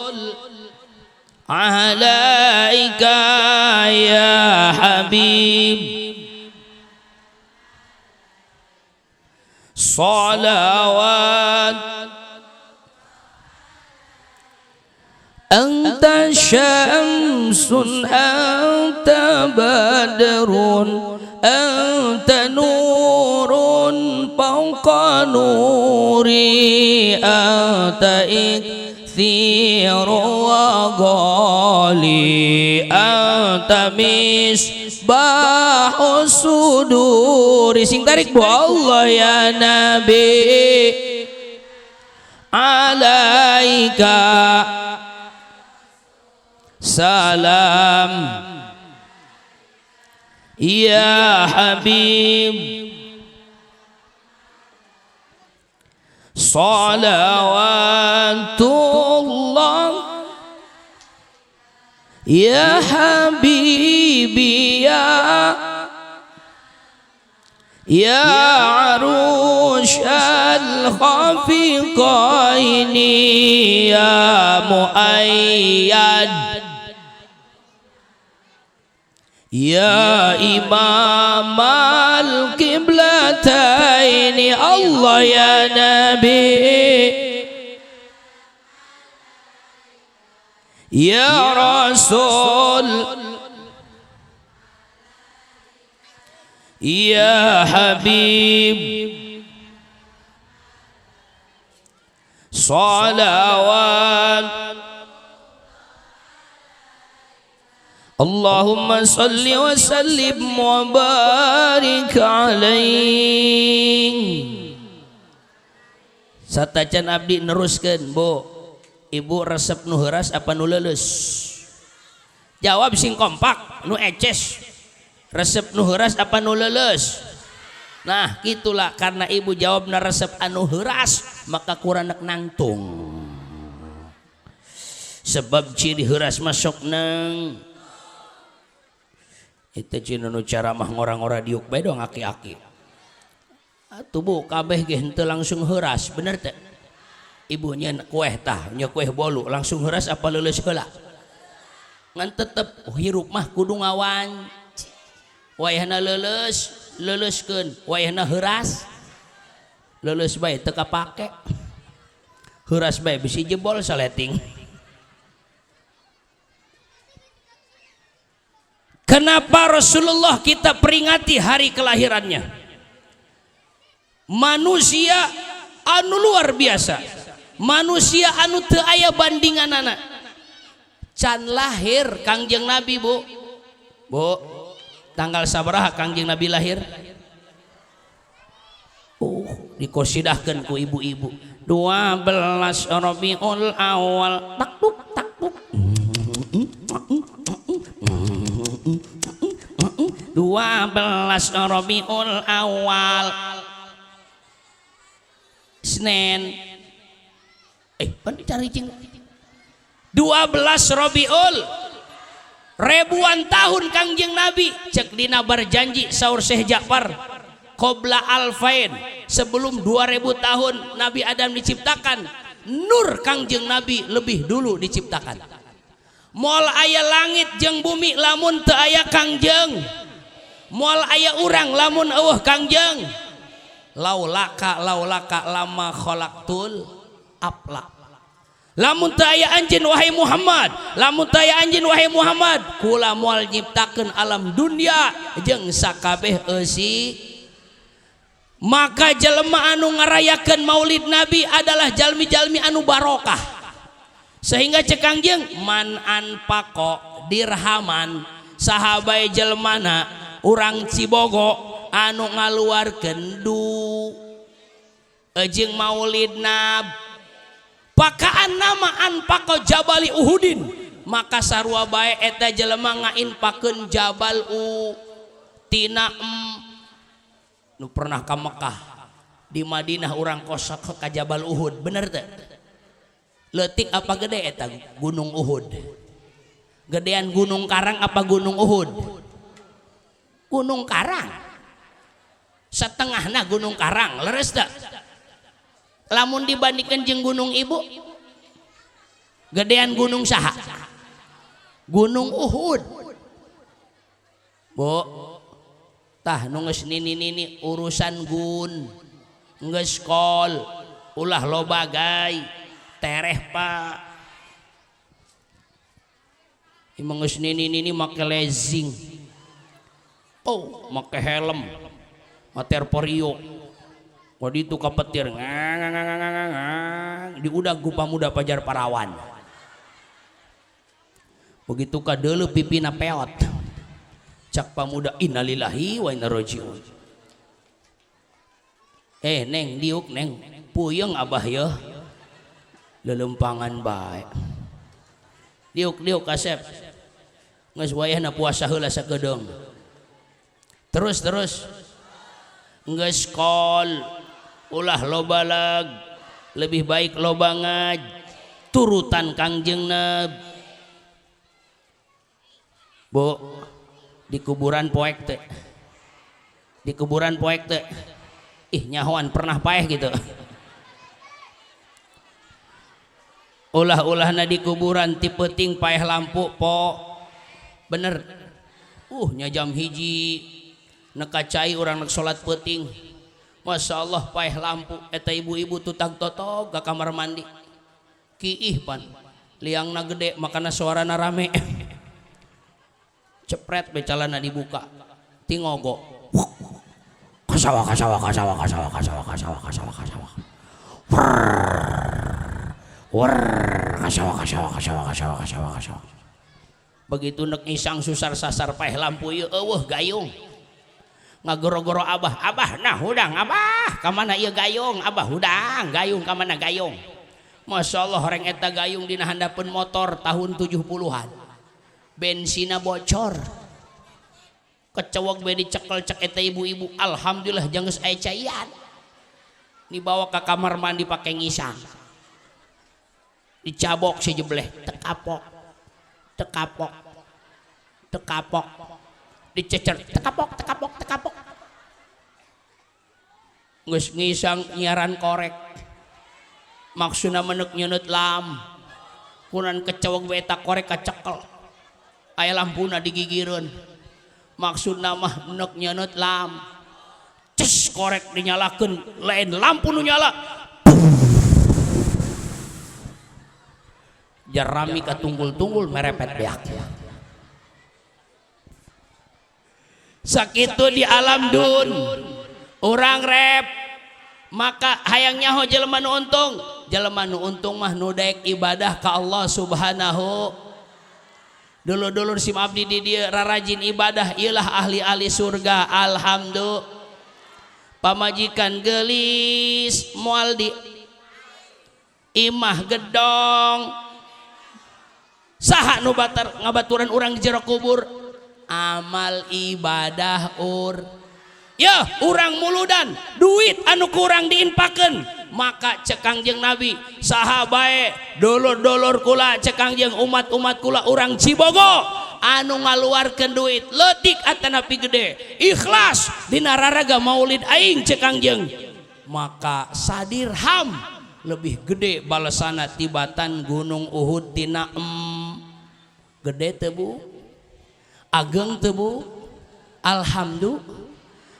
alaika ya Habib, salawat. Anta syamsun, anta badrun, anta nurun fawqa nuri, anta ikthiru wa ghali, anta misbahus suduri. Sing tarik bu. Allah ya Nabi, alaika salam, ya Habib, salawatullah, ya Habibi, ya arushal khafiqaini, ya muayyad, ya imam al-qiblataini. Allah ya Nabi, ya Rasul, ya Habib, salawat. Allahumma salli wa sallim wa barik alaih. Satacan abdi neruskeun, Bu. Ibu resep nu heuras apa nu leuleus? Jawab sing kompak, nu eces. Resep nu heuras apa nu leuleus? Nah, gitulah, karena ibu jawabna resep anu heuras, maka kurang nangtung. Sebab ciri heuras masuk nang itu cina nu ceramah ngora-ngora diuk bae dong aki-aki. Atuh bu kabeh ge henteu langsung heuras, bener teh? Ibunya kueh tah, nya kueh bolu langsung heuras apa leuleus heula? Ngan tetep hirup mah kudu ngawan. Wayahna leuleus, leuleuskeun, wayahna heuras, leuleus bae teu kapake. Heuras bae bisi jebol saleting. Kenapa Rasulullah kita peringati hari kelahirannya? Manusia anu luar biasa, manusia anu teu aya bandinganana. Can lahir Kangjeng Nabi, Bu. Bu, tanggal sabaraha Kangjeng Nabi lahir? Dikosidahkeun ku ibu-ibu. 12 Rabiul Awal. Taktuk taktuk. 12 Rabiul Awal Senin. Pan dicari cing. 12 Rabiul, ribuan tahun Kangjeng Nabi. Cek dina berjanji saur Syekh Ja'far, qabla alfain, sebelum 2000 tahun Nabi Adam diciptakan, nur Kangjeng Nabi lebih dulu diciptakan. Moal aya langit jeung bumi lamun teu aya Kangjeng. Moal aya urang lamun eueuh Kangjeng. Laulaka laulaka lama khalaqtul aflak. Lamun teu aya anjeun wahai Muhammad, lamun teu aya anjeun wahai Muhammad, kula moal nyiptakeun alam dunya jeung sakabeh eusi. Maka jelema anu ngarayakeun Maulid Nabi adalah jalmi-jalmi anu barokah. Sehingga cek Kangjeng man anfaqo dirhaman, saha bae jelmana urang Cibogo anu ngaluarkeun du jeung Maulid Nab pakaan nama anfaqo jabali Uhudin, maka sarua bae eta jelema ngainfakeun jabal u tina nu pernah ka Mekah di Madinah urang kosok ka Jabal Uhud, bener teu? Leutik apa gede eta Gunung Uhud? Gedean Gunung Karang apa Gunung Uhud? Gunung Karang setengahna Gunung Karang, leres teu? Lamun dibandingkan jeung Gunung Ibu, gedean gunung saha? Gunung Uhud. Bu, tah nu geus nini-nini urusan gun geus kol ulah loba gay tereh pak. Imang geus nini-nini make legging, oh make helm, mater porio. Wadi itu kapetir ngang diudag ku pamuda Pajar Parawan. Begitu kadeuleu pipina peot. Cak pamuda innalillahi wa inna rajiun. Neng diuk neng, puyeng abah yeuh. Lelempangan bae. Diuk-diuk kasep. Geus wayahna puasa heula sakedeung. Terus terus. Geus kol ulah loba lag, lebih baik loba ngaj turutan Kangjeng Nabi. Bu, di kuburan poek teh, di kuburan poek teh, ih nyahoan pernah paeh gitu. Ulah-ulahna di kuburan ti peuting paeh lampu po, bener. Nya jam hiji neka cai urang nek salat peuting. Masya Allah paeh lampu eta ibu-ibu tutag totog ka kamar mandi kiih pan liangna gede makana suarana rame. Cepret be calana dibuka tingogo kasawa kasawa kasawa kasawa kasawa kasawa kasawa kasawa wur kasawa kasawa kasawa kasawa kasawa kasawa. Begitu nek ngisang susar sasar paeh lampu ieu eueuh gayung. Ngagoro-goro abah, abah nah hudang abah kamana ieu gayung, abah hudang gayung kamana gayung. Masya Allah reng eta gayung dina handapeun motor tahun 70-an. Bensina bocor. Kecewek be dicekel cek eta ibu-ibu, alhamdulillah jang geus aya caian. Dibawa ke kamar mandi pake ngisang. Dicabok si jebleh, tekapok. Tekapok. Tekapok. Dicecer tekapok tekapok tekapok. Geus ngisang nyiaran korek. Maksudna menek nyeuneuh lam. Kunan kecewek we eta korek kacekel. Aya lampuna digigireun. Maksudna mah menek nyeuneuh lam. Ces korek dinyalakeun, lain lampu nu nyala. Jarami katunggul-tunggul merepet beak. Sakitu di alam dun urang rep, maka hayang nyaho jelema nu untung, jelema nu untung mah nu daek ibadah ka Allah Subhanahu. Dulur-dulur sim abdi di dieu rarajin ibadah ieulah ahli-ahli surga. Alhamdulillah. Pamajikan geulis moal di imah gedong. Saha nu batar ngabaturan urang di jero kubur? Amal ibadah ur ya urang muludan duit anu kurang diinpakeun. Maka cek Kangjeng Nabi saha bae dulur-dulur kula cek Kangjeng umat-umat kula urang Cibogo anu ngaluarkeun duit leutik atanapi gede ikhlas dina raraga maulid aing cek Kangjeng, maka sadirham lebih gede balesana tibatan Gunung Uhud tina gede teu Bu? Ageng teu Bu? Alhamdulillah.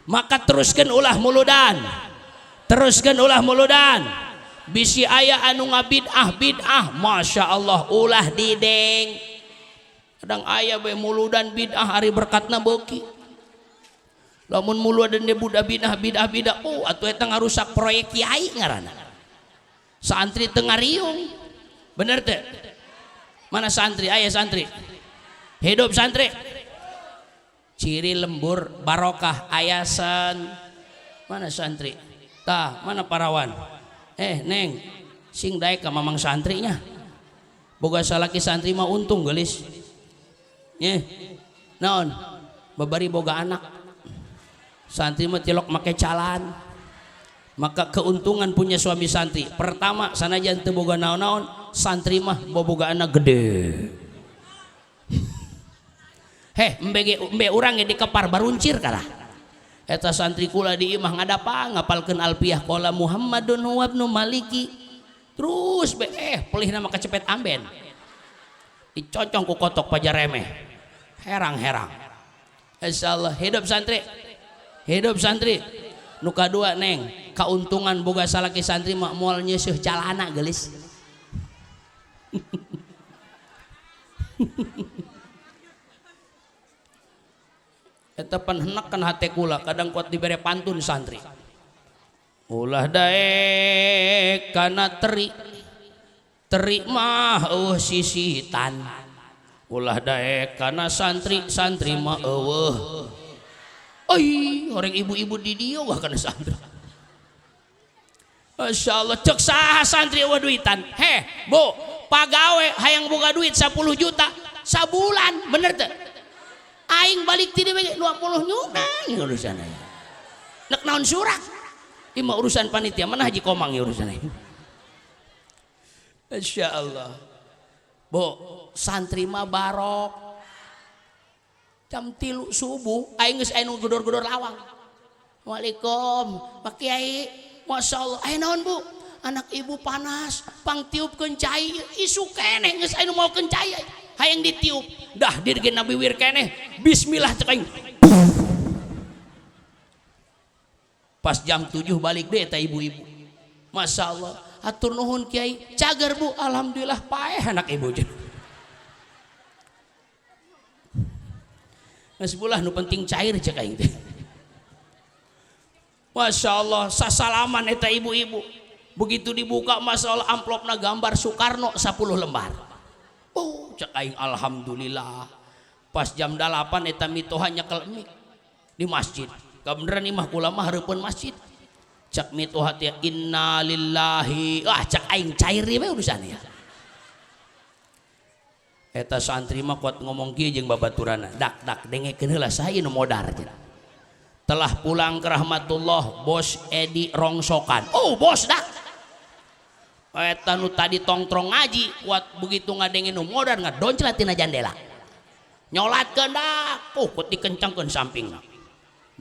Maka teruskan ulah muludan. Teruskan ulah muludan. Bisi aya anu ngabid'ah bid'ah, Masya Allah ulah dideng. Kadang aya bae muludan bid'ah ari berkatna beuki. Lamun muludan de budak bid'ah bid'ah bid'ah, oh atuh eta ngarusak proyek kiai ngaranna. Santri teu ngariung. Bener teu? Mana santri? Aya santri. Hidup santri. Ciri lembur barokah ayasan. Mana santri? Tah, mana parawan? Neng, sing daek ka mamang santrinya. Boga salaki santri mah untung geulis. Nyeh. Naon? Babari boga anak. Santri mah tilok make calan. Maka keuntungan punya suami santri. Pertama, sanajan teu boga naon-naon, santri mah boboga anak gede. Heh, embe urang ge dikepar baruncir karah. Eta santri kula di imah ngadapa ngapalkeun alfiah qala Muhammadun huwa ibnu Maliki. Terus be pelihna mah kecepet amben. Diconcong ku kotok pajaremeh. Herang-herang. Insyaallah hidup santri. Hidup santri. Nu kadua neng, kauntungan boga salaki santri mah moal nyeuseh calana geulis. Eta pan henek kan hate kula kadang kuat dibere pantun santri. Ulah daek kana teri. Teri mah eueuh sisitan. Ulah daek kana santri, santri mah eueuh. Ai, orang ibu-ibu di dieu wah kana santri. Masya Allah, cek saha santri eueuh duitan. Heh, Bu, pagawe hayang boga duit 10 juta sabulan, bener teu? Aing balik ti dieu 20 nyunan urusan aing. Nek naon surak? Ieu mah urusan panitia, mana Haji Komang ieu urusan aing. Masya Allah. Bu, santri mah barok. Jam 3 subuh aing geus aya nu gedor-gedor lawang. Waalaikum, Pak Kiai. Masya Allah, aya naon Bu? Anak ibu panas, pangtiupkeun cai, isuk keneh geus aya nu maokeun cai. Hayang ditiup, dah dirgen Nabi wir keneh. Bismillah cek aing. Pas jam 7 balik deh eta ibu-ibu. Masya Allah, atur nuhun Kiai, cager Bu, alhamdulillah paeh anak ibu. Geus bulah nu penting cair cek aing teh. Masya Allah, sasalaman eta ibu-ibu. Begitu dibuka Masya Allah amplopna gambar Soekarno 10 lembar. Oh, cek aing alhamdulillah. Pas jam 8 eta mitoha nyekel mik di masjid. Kabeneran imah kula mah hareupeun masjid. Cek mitoha teh innalillahi. Wah, cek aing cair we urusan ya. Eta santri mah kuat ngomong kieu jeung babaturana. Dak dak dengekeun heula saha ieu nu modar cenah. Telah pulang ke rahmatullah bos Edi rongsokan. Oh, bos dak. Eta nu tadi tongtrong ngaji kuat begitu ngadengin nu modar ngadonclat tina jandela. Nyolatkeun dak, kuat dikencangkeun sampingna.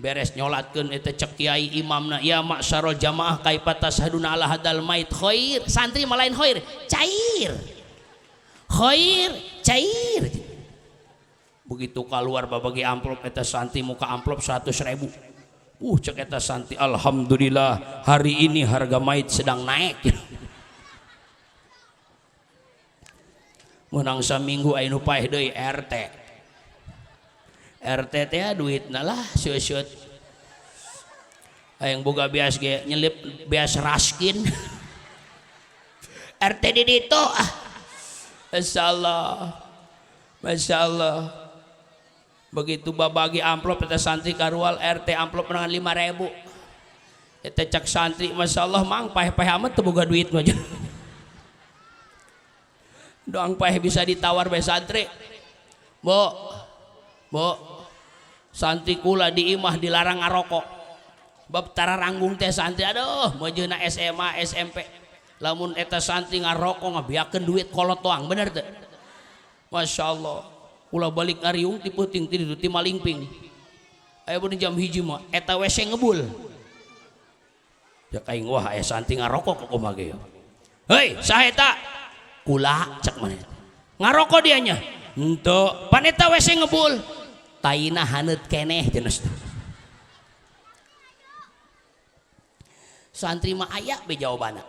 Beres nyolatkeun eta cek kiai imamna, ya maksarul jamaah kaifa tashhaduna ala hadal mait khair. Santri mah lain khair, cair. Khair, cair. Begitu keluar babagi amplop eta santri muka amplop 100.000. Cek eta santri alhamdulillah hari ini harga mait sedang naik. Menang saminggu aya nu paeh deui RT. RT teh duitna lah seuseuut. Hayang boga beas ge nyelip beas raskin. RT di ditu ah. Masyaallah. Masyaallah. Begitu babagi amplop eta santri karual RT amplop menangan 5.000. Eta cak santri masyaallah mang paeh-paeh amat teu boga duit mah. Doang paeh bisa ditawar bae santri. Bu, bu, santri kula di imah dilarang ngarokok. Bab tararanggung teh santri aduh mejeuna SMA SMP. Lamun eta santri ngarokok ngabiakeun duit kolot doang, bener teu? Masya Allah. Kula balik ngariung ti peuting ti ditu ti malingping. Aya bener jam 1 mah eta WC ngebul. Cek aing wah aya santri ngarokok kok kumaha ge. Hei, saha eta? Kula cek maneh. Ngarokok dianya. Henteu, pan eta WC ngebul. Taina haneut keneh jeunus. Santri mah aya be jawabanna.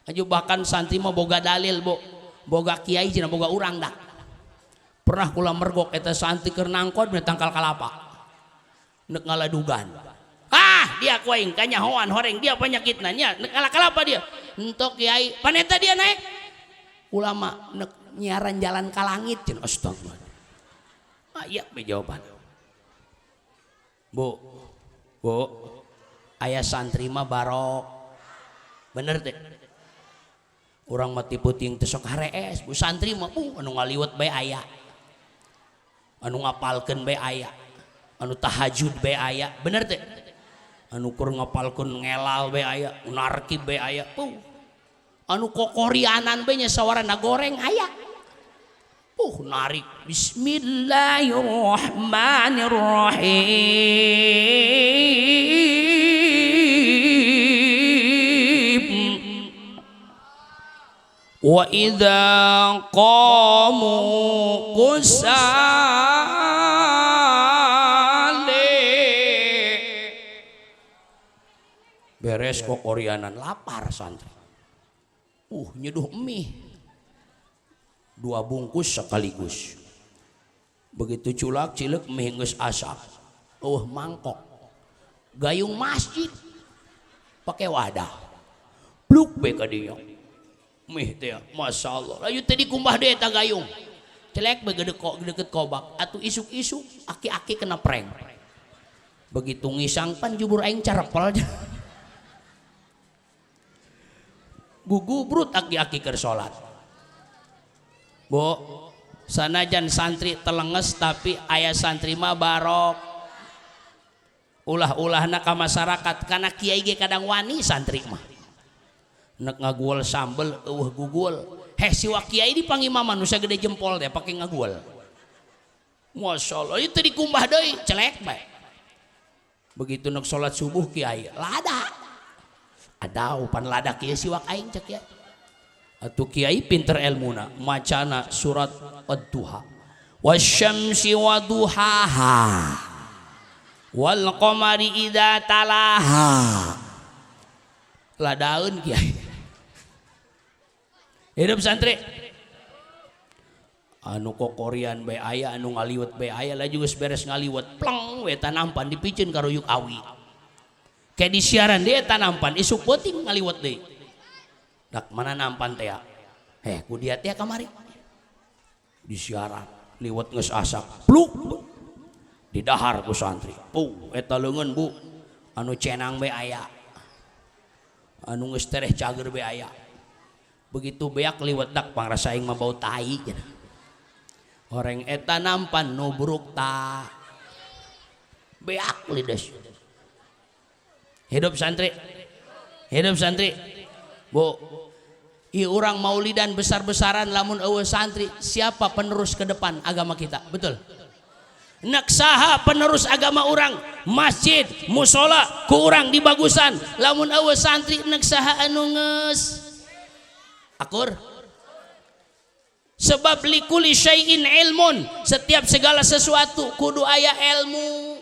Aju bahkan santri mah boga dalil, Bu. Boga kiai cenah boga urang dah. Pernah kula mergok eta santri keur nangkot na tangkal kalapa. Nek ngaladugan. Ah, dia ku aing kanyahoan horeng dia penyakitna nya nek ngala kalapa dia. Entok kiai, paneta dia naik. Ulama nek nyiaran jalan ka langit cenah astagfirullah. Aya be jawaban. Bu. Bu. Aya santri mah barok. Bener teh. Urang mah tipu ting teu sok harees, bu santri mah anu ngaliwet bae aya. Anu ngapalkeun bae aya. Anu tahajud bae aya, bener teh. Anu keur ngapalkeun ngelal bae aya, narkib bae aya. Anu kokorianan bae nya sawarana goreng aya. Narik bismillahirrahmanirrahim. Wa idza qamu kusale. Beres kokorianan lapar santri. Nyeduh mie 2 bungkus sekaligus. Begitu culak cilek mie geus asap. Mangkok. Gayung masjid pakai wadah. Pluk be ka dinya. Mie teh masyaallah. Layu teh dikumbah deui eta gayung. Celek be deket kobak atuh isuk-isuk aki-aki kena prank. Begitu ngisang pan jubur aing carepel. Gugubrut aki-aki keur salat. Bu, sanajan santri telenges tapi aya santri mah barok. Ulah-ulahna ka masyarakat kana kiai ge kadang wani santri mah. Nek ngagual sambel eueuh gugul. Heh siwa kiai di pangimaman nu sagede jempol teh pake ngagual. Masyaallah, ieu teh dikumbah deui celek bae. Begitu nek salat subuh kiai lada. Adau pan lada kieu siwak aing cek kiai. Atuh kiai pinter elmuna macana surat Ad-Duha. Wasyamsi waduhaha wal qamari idza talaha. Ladaeun kiai. Hidup santri. Anu kokorian bae aya, anu ngaliwet bae aya, laju geus beres ngaliwet pleng we tanampan dipiceun ka ruyuk awi. Kayak di siaran dia tanampan isuk peuting ngaliwet deui. Dak mana nampan teh? Heh, ku dia teh kamari. Di siaran liwet geus asak, pluk. Didahar ku santri. Puh, eta leungeun Bu. Anu cenang bae aya. Anu geus tereh cager bae aya. Begitu beak liwet dak pangrasa aing mah bau tai. Horeng eta nampan nubruk ta. Beak lides. Hidup santri. Hidup santri. Bu, ieu urang maulidan besar-besaran lamun eueuh santri, siapa penerus ke depan agama kita? Betul. Nek saha penerus agama urang? Masjid, musola ku urang dibagusan. Lamun eueuh santri nek saha anu geus? Akur. Sebab likuli syai'in ilmun, setiap segala sesuatu kudu aya ilmu.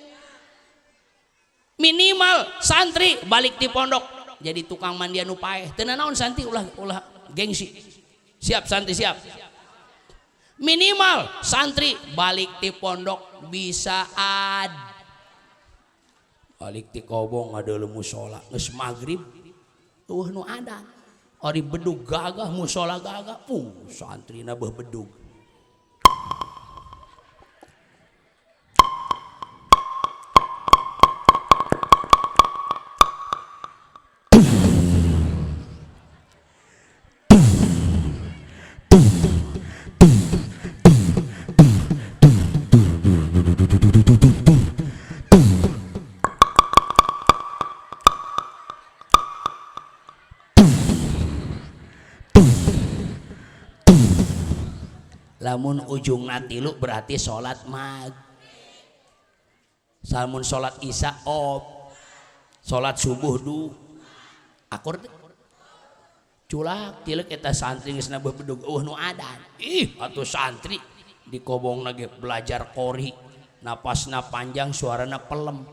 Minimal santri balik di pondok jadi tukang mandian nu paeh. Teu nanaon santri ulah ulah gengsi. Siap santri siap. Minimal santri balik di pondok bisa ad. Balik di kobong ngadeuleu musola geus magrib eueuh nu adan. Ari bedug gagah musola gagah, santrina beuh bedug. Lamun ujungna tilu berarti salat mag. Lamun salat isya op. Salat subuh du. Akur teu? Culak tilek eta santri geus nabeuh bedug eueuh nu adan. Ih, atuh santri di kobongna ge belajar qori. Napasna panjang suarana pelem.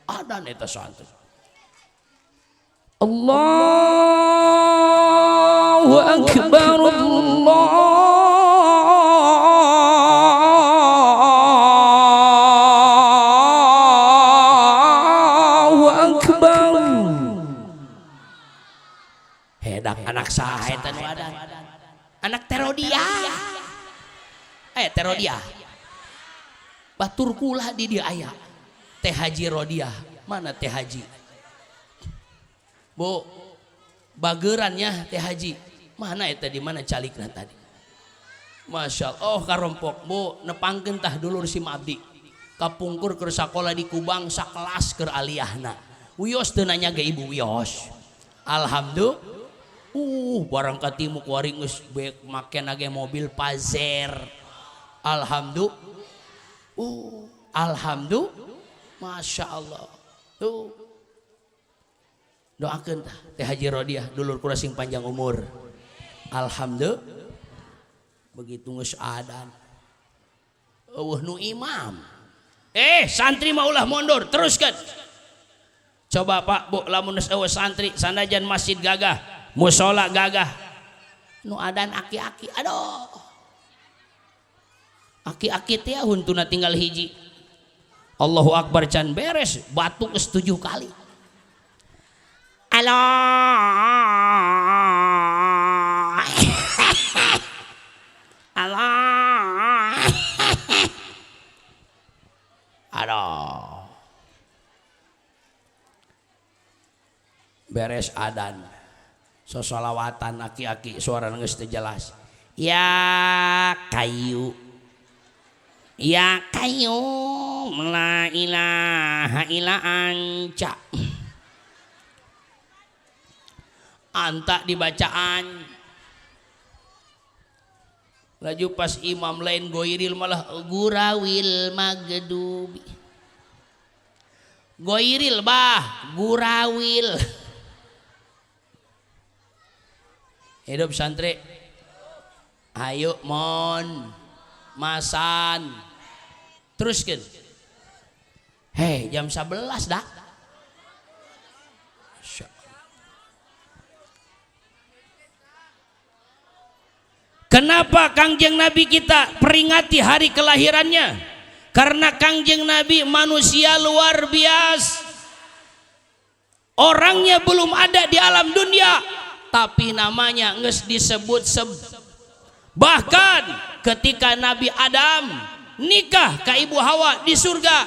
Adan eta santri. Allahu akbar Allahu akbar. Hedak anak saha eta nu adan? Anak Terodia. Terodia. Batur kula di dieu aya. Teh Haji Rodiah. Mana Teh Haji? Bu, bagerannya Teh Haji. Mana eta di mana calikna tadi? Masya Allah, oh karompok. Bu, nepangkeun tah dulur si abdi. Kapungkur keur sakola di Kubang sakelas keur aliyahna. Wios teu nanya ge ibu wios. Alhamdulillah. Barang katimu kuari geus make nage mobil Pazer. Alhamdulillah. Alhamdulillah. Masya Allah. Tuh. Doakeun tah Teh Haji Rodiah dulur kula sing panjang umur. Alhamdulillah. Begitu geus adan. Eueuh nu imam. Santri mah ulah mundur, teruskan. Coba Pak, Bu, lamun geus eueuh santri sanajan masjid gagah, musola gagah. Nu adan aki-aki, aduh. Aki-aki teh huntuna tinggal hiji. Allahu Akbar can beres, batuk geus 7 kali. Allah. Allah. Aduh. Beres adan. Sosolawatan aki-aki suara geus teu jelas. Ya kayu. Ya kayu la ilaha illa anta. Anta dibacaan. Laju pas imam lain goiril malah gurawil magdubi. Goiril bah gurawil. Hidup santri. Ayo mon masan. Teruskan. Hei, jam 11 dah. Kenapa Kangjeng Nabi kita peringati hari kelahirannya? Karena Kangjeng Nabi manusia luar biasa. Orangnya belum ada di alam dunia, tapi namanya geus disebut Bahkan ketika Nabi Adam nikah ke Ibu Hawa di surga,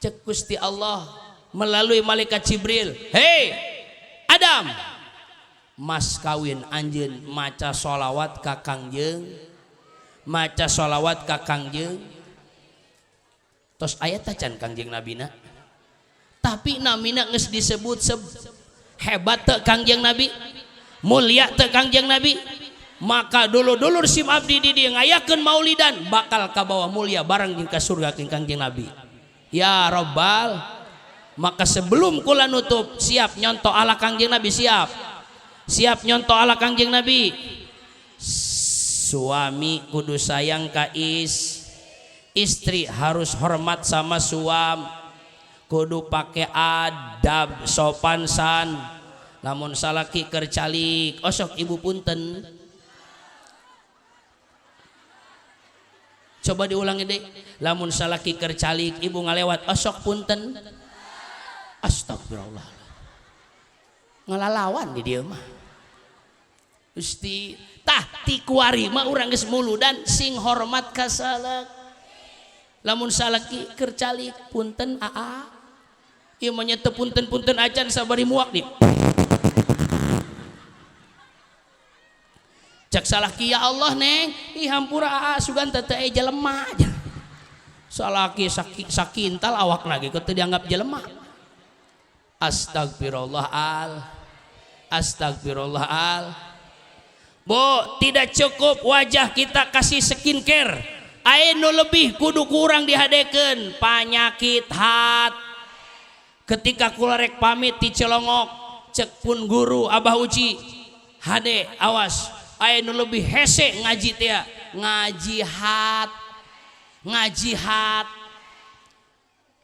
cek Gusti Allah melalui malaikat Jibril, "Hei Adam, mas kawin anjeun maca sholawat ka Kangjeng, maca sholawat ka Kangjeng." Tos aya tacan Kangjeng Nabina, tapi namina geus disebut hebat teu Kangjeng Nabi, mulia teu Kangjeng Nabi. Maka dulur-dulur sim abdi di dieu ngayakeun maulidan bakal kabawa mulia bareng jeung ka surga jeung Kangjeng Nabi. Ya Rabbal. Maka sebelum kula nutup, siap nyontoh ala Kangjeng Nabi, siap. Siap nyontoh ala Kangjeng Nabi. Suami kudu sayang ka istri harus hormat sama suam, kudu pake adab sopan san. Lamun salaki keur calik, osok ibu punten. Coba diulangi deh. Lamun salaki keur calik, ibu ngalewat, osok punten. Astagfirullah. Ngalalawan di dieu mah. Gusti, tah ti kuari mah urang geus muludan sing hormat ka salak. Lamun salaki keur calik punten aa. Ieu mah nya teu punten-punten acan sabari muak di. Cek salaki ya Allah neng, ih hampura aa sugan teh teu jelema. Salaki sakintal awak lagi teu dianggap jelema. Astagfirullah al, astagfirullah al. Bu, tidak cukup wajah kita kasih skincare. Ayo lebih kudu kurang dihadekeun panyakit hat. Ketika kula rek pamit ti Cilongok, cek pun guru Abah Uci, hade awas, ayo lebih hese ngaji teh, ngaji hat, ngaji hat.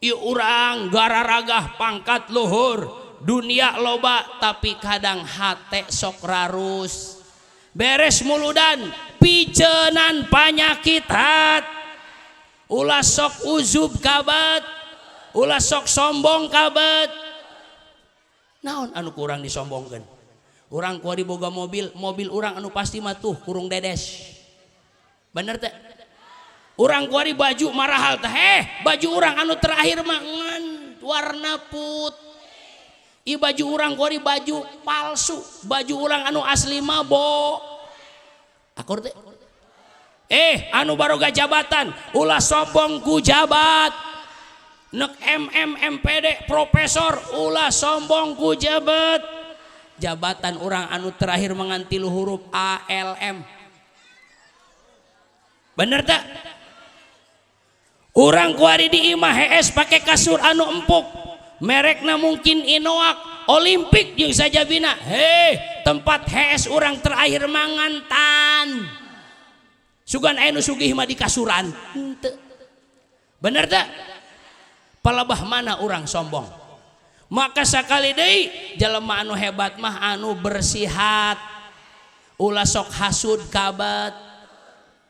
Ieu urang gararagah pangkat luhur, dunia loba tapi kadang hate sok rarus. Beres muludan picenan panyakit hat. Ulah sok uzub kabat, ulah sok sombong kabat. Naon anu kurang disombongkeun? Urang kuari boga mobil, mobil urang anu pasti mah tuh kurung dedes. Bener teh? Urang kuari baju marahal teh, baju urang anu terakhir mah ngan warna putih. Ieu baju urang kuari baju palsu, baju urang anu asli mah bo. Akur teh? Anu baroga jabatan, ulah sombong ku jabat. Nek MM MPD profesor ulah sombong ku jabat. Jabatan urang anu terakhir menganti huruf ALM. Bener tak? Urang kuari di imah HS pakai kasur anu empuk, merekna mungkin Inoak, Olimpik jeung sajabina. Heh, tempat HS urang terakhir mangantan. Sugan aya nu sugih mah di kasuran. Henteu. Bener tak? Palebah mana urang sombong? Maka sakali deui jelema anu hebat mah anu bersihat. Ulah sok hasud kabat.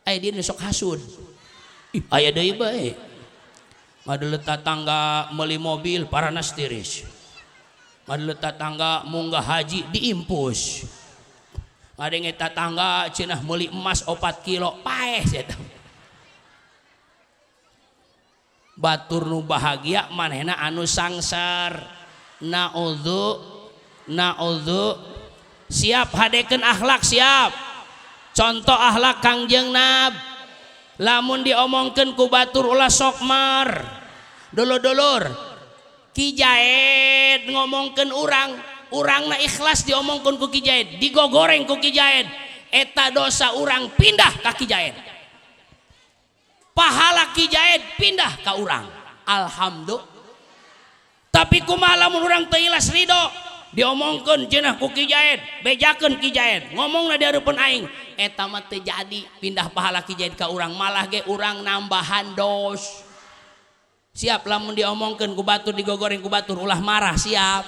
Aya dieun sok hasud. Ih, aya deui bae. Ngadeuleu tatangga meuli mobil paranas tiris. Ngadeuleu tatangga munggah haji diimpus. Ngadenge tatangga cenah meuli emas 4 kilo paeh eta. Batur nu bahagia manehna anu sangsar. Naudzu, naudzu. Siap hadekeun akhlak siap. Contoh akhlak Kangjeng Nab. Lamun diomongkeun ku batur ulah sok mar. Dulur-dulur. Ki Jaid ngomongkeun urang, urangna ikhlas diomongkeun ku Ki Jaid, digogoreng ku Ki Jaid. Eta dosa urang pindah ka Ki Jaid. Pahala Ki Jaid pindah ka urang. Alhamdulillah. Tapi kumaha lamun urang teu ikhlas ridho, diomongkeun cenah ku Ki Jaid, bejakeun Ki Jaid, ngomongna di hareupeun aing, eta mah teu jadi pindah pahala Ki Jaid ka urang, malah ge urang nambahan dos. Siap lamun diomongkeun ku batur, digogoreng ku batur, ulah marah, siap.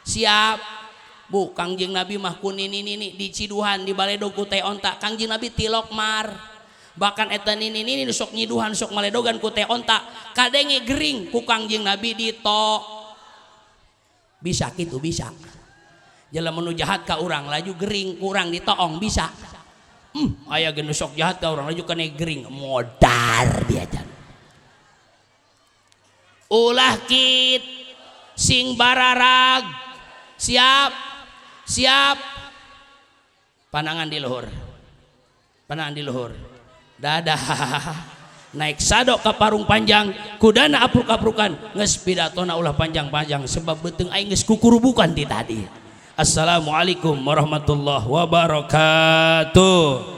Siap. Bu, Kangjeng Nabi mah ku nini-nini diciduhan di baledog ku teh onta, Kangjeng Nabi tilok mar. Bahkan eta nini-nini sok nyiduhan sok maledogan ku teh onta, kadenge gering ku Kangjeng Nabi ditok. Bisa kitu bisa. Jelema nu jahat ka urang laju gering kurang ditoong bisa. Aya ge nu sok jahat ka urang laju kene gering modar dia jan. Ulah kit sing bararag. Siap. Siap. Panangan di luhur. Panangan di luhur. Dadah. Naik sadok ke parung panjang, kudana apruk-aprukan, geus pidatona ulah panjang-panjang sebab beuteung aing geus kukurubukan ti tadi. Assalamualaikum warahmatullahi wabarakatuh.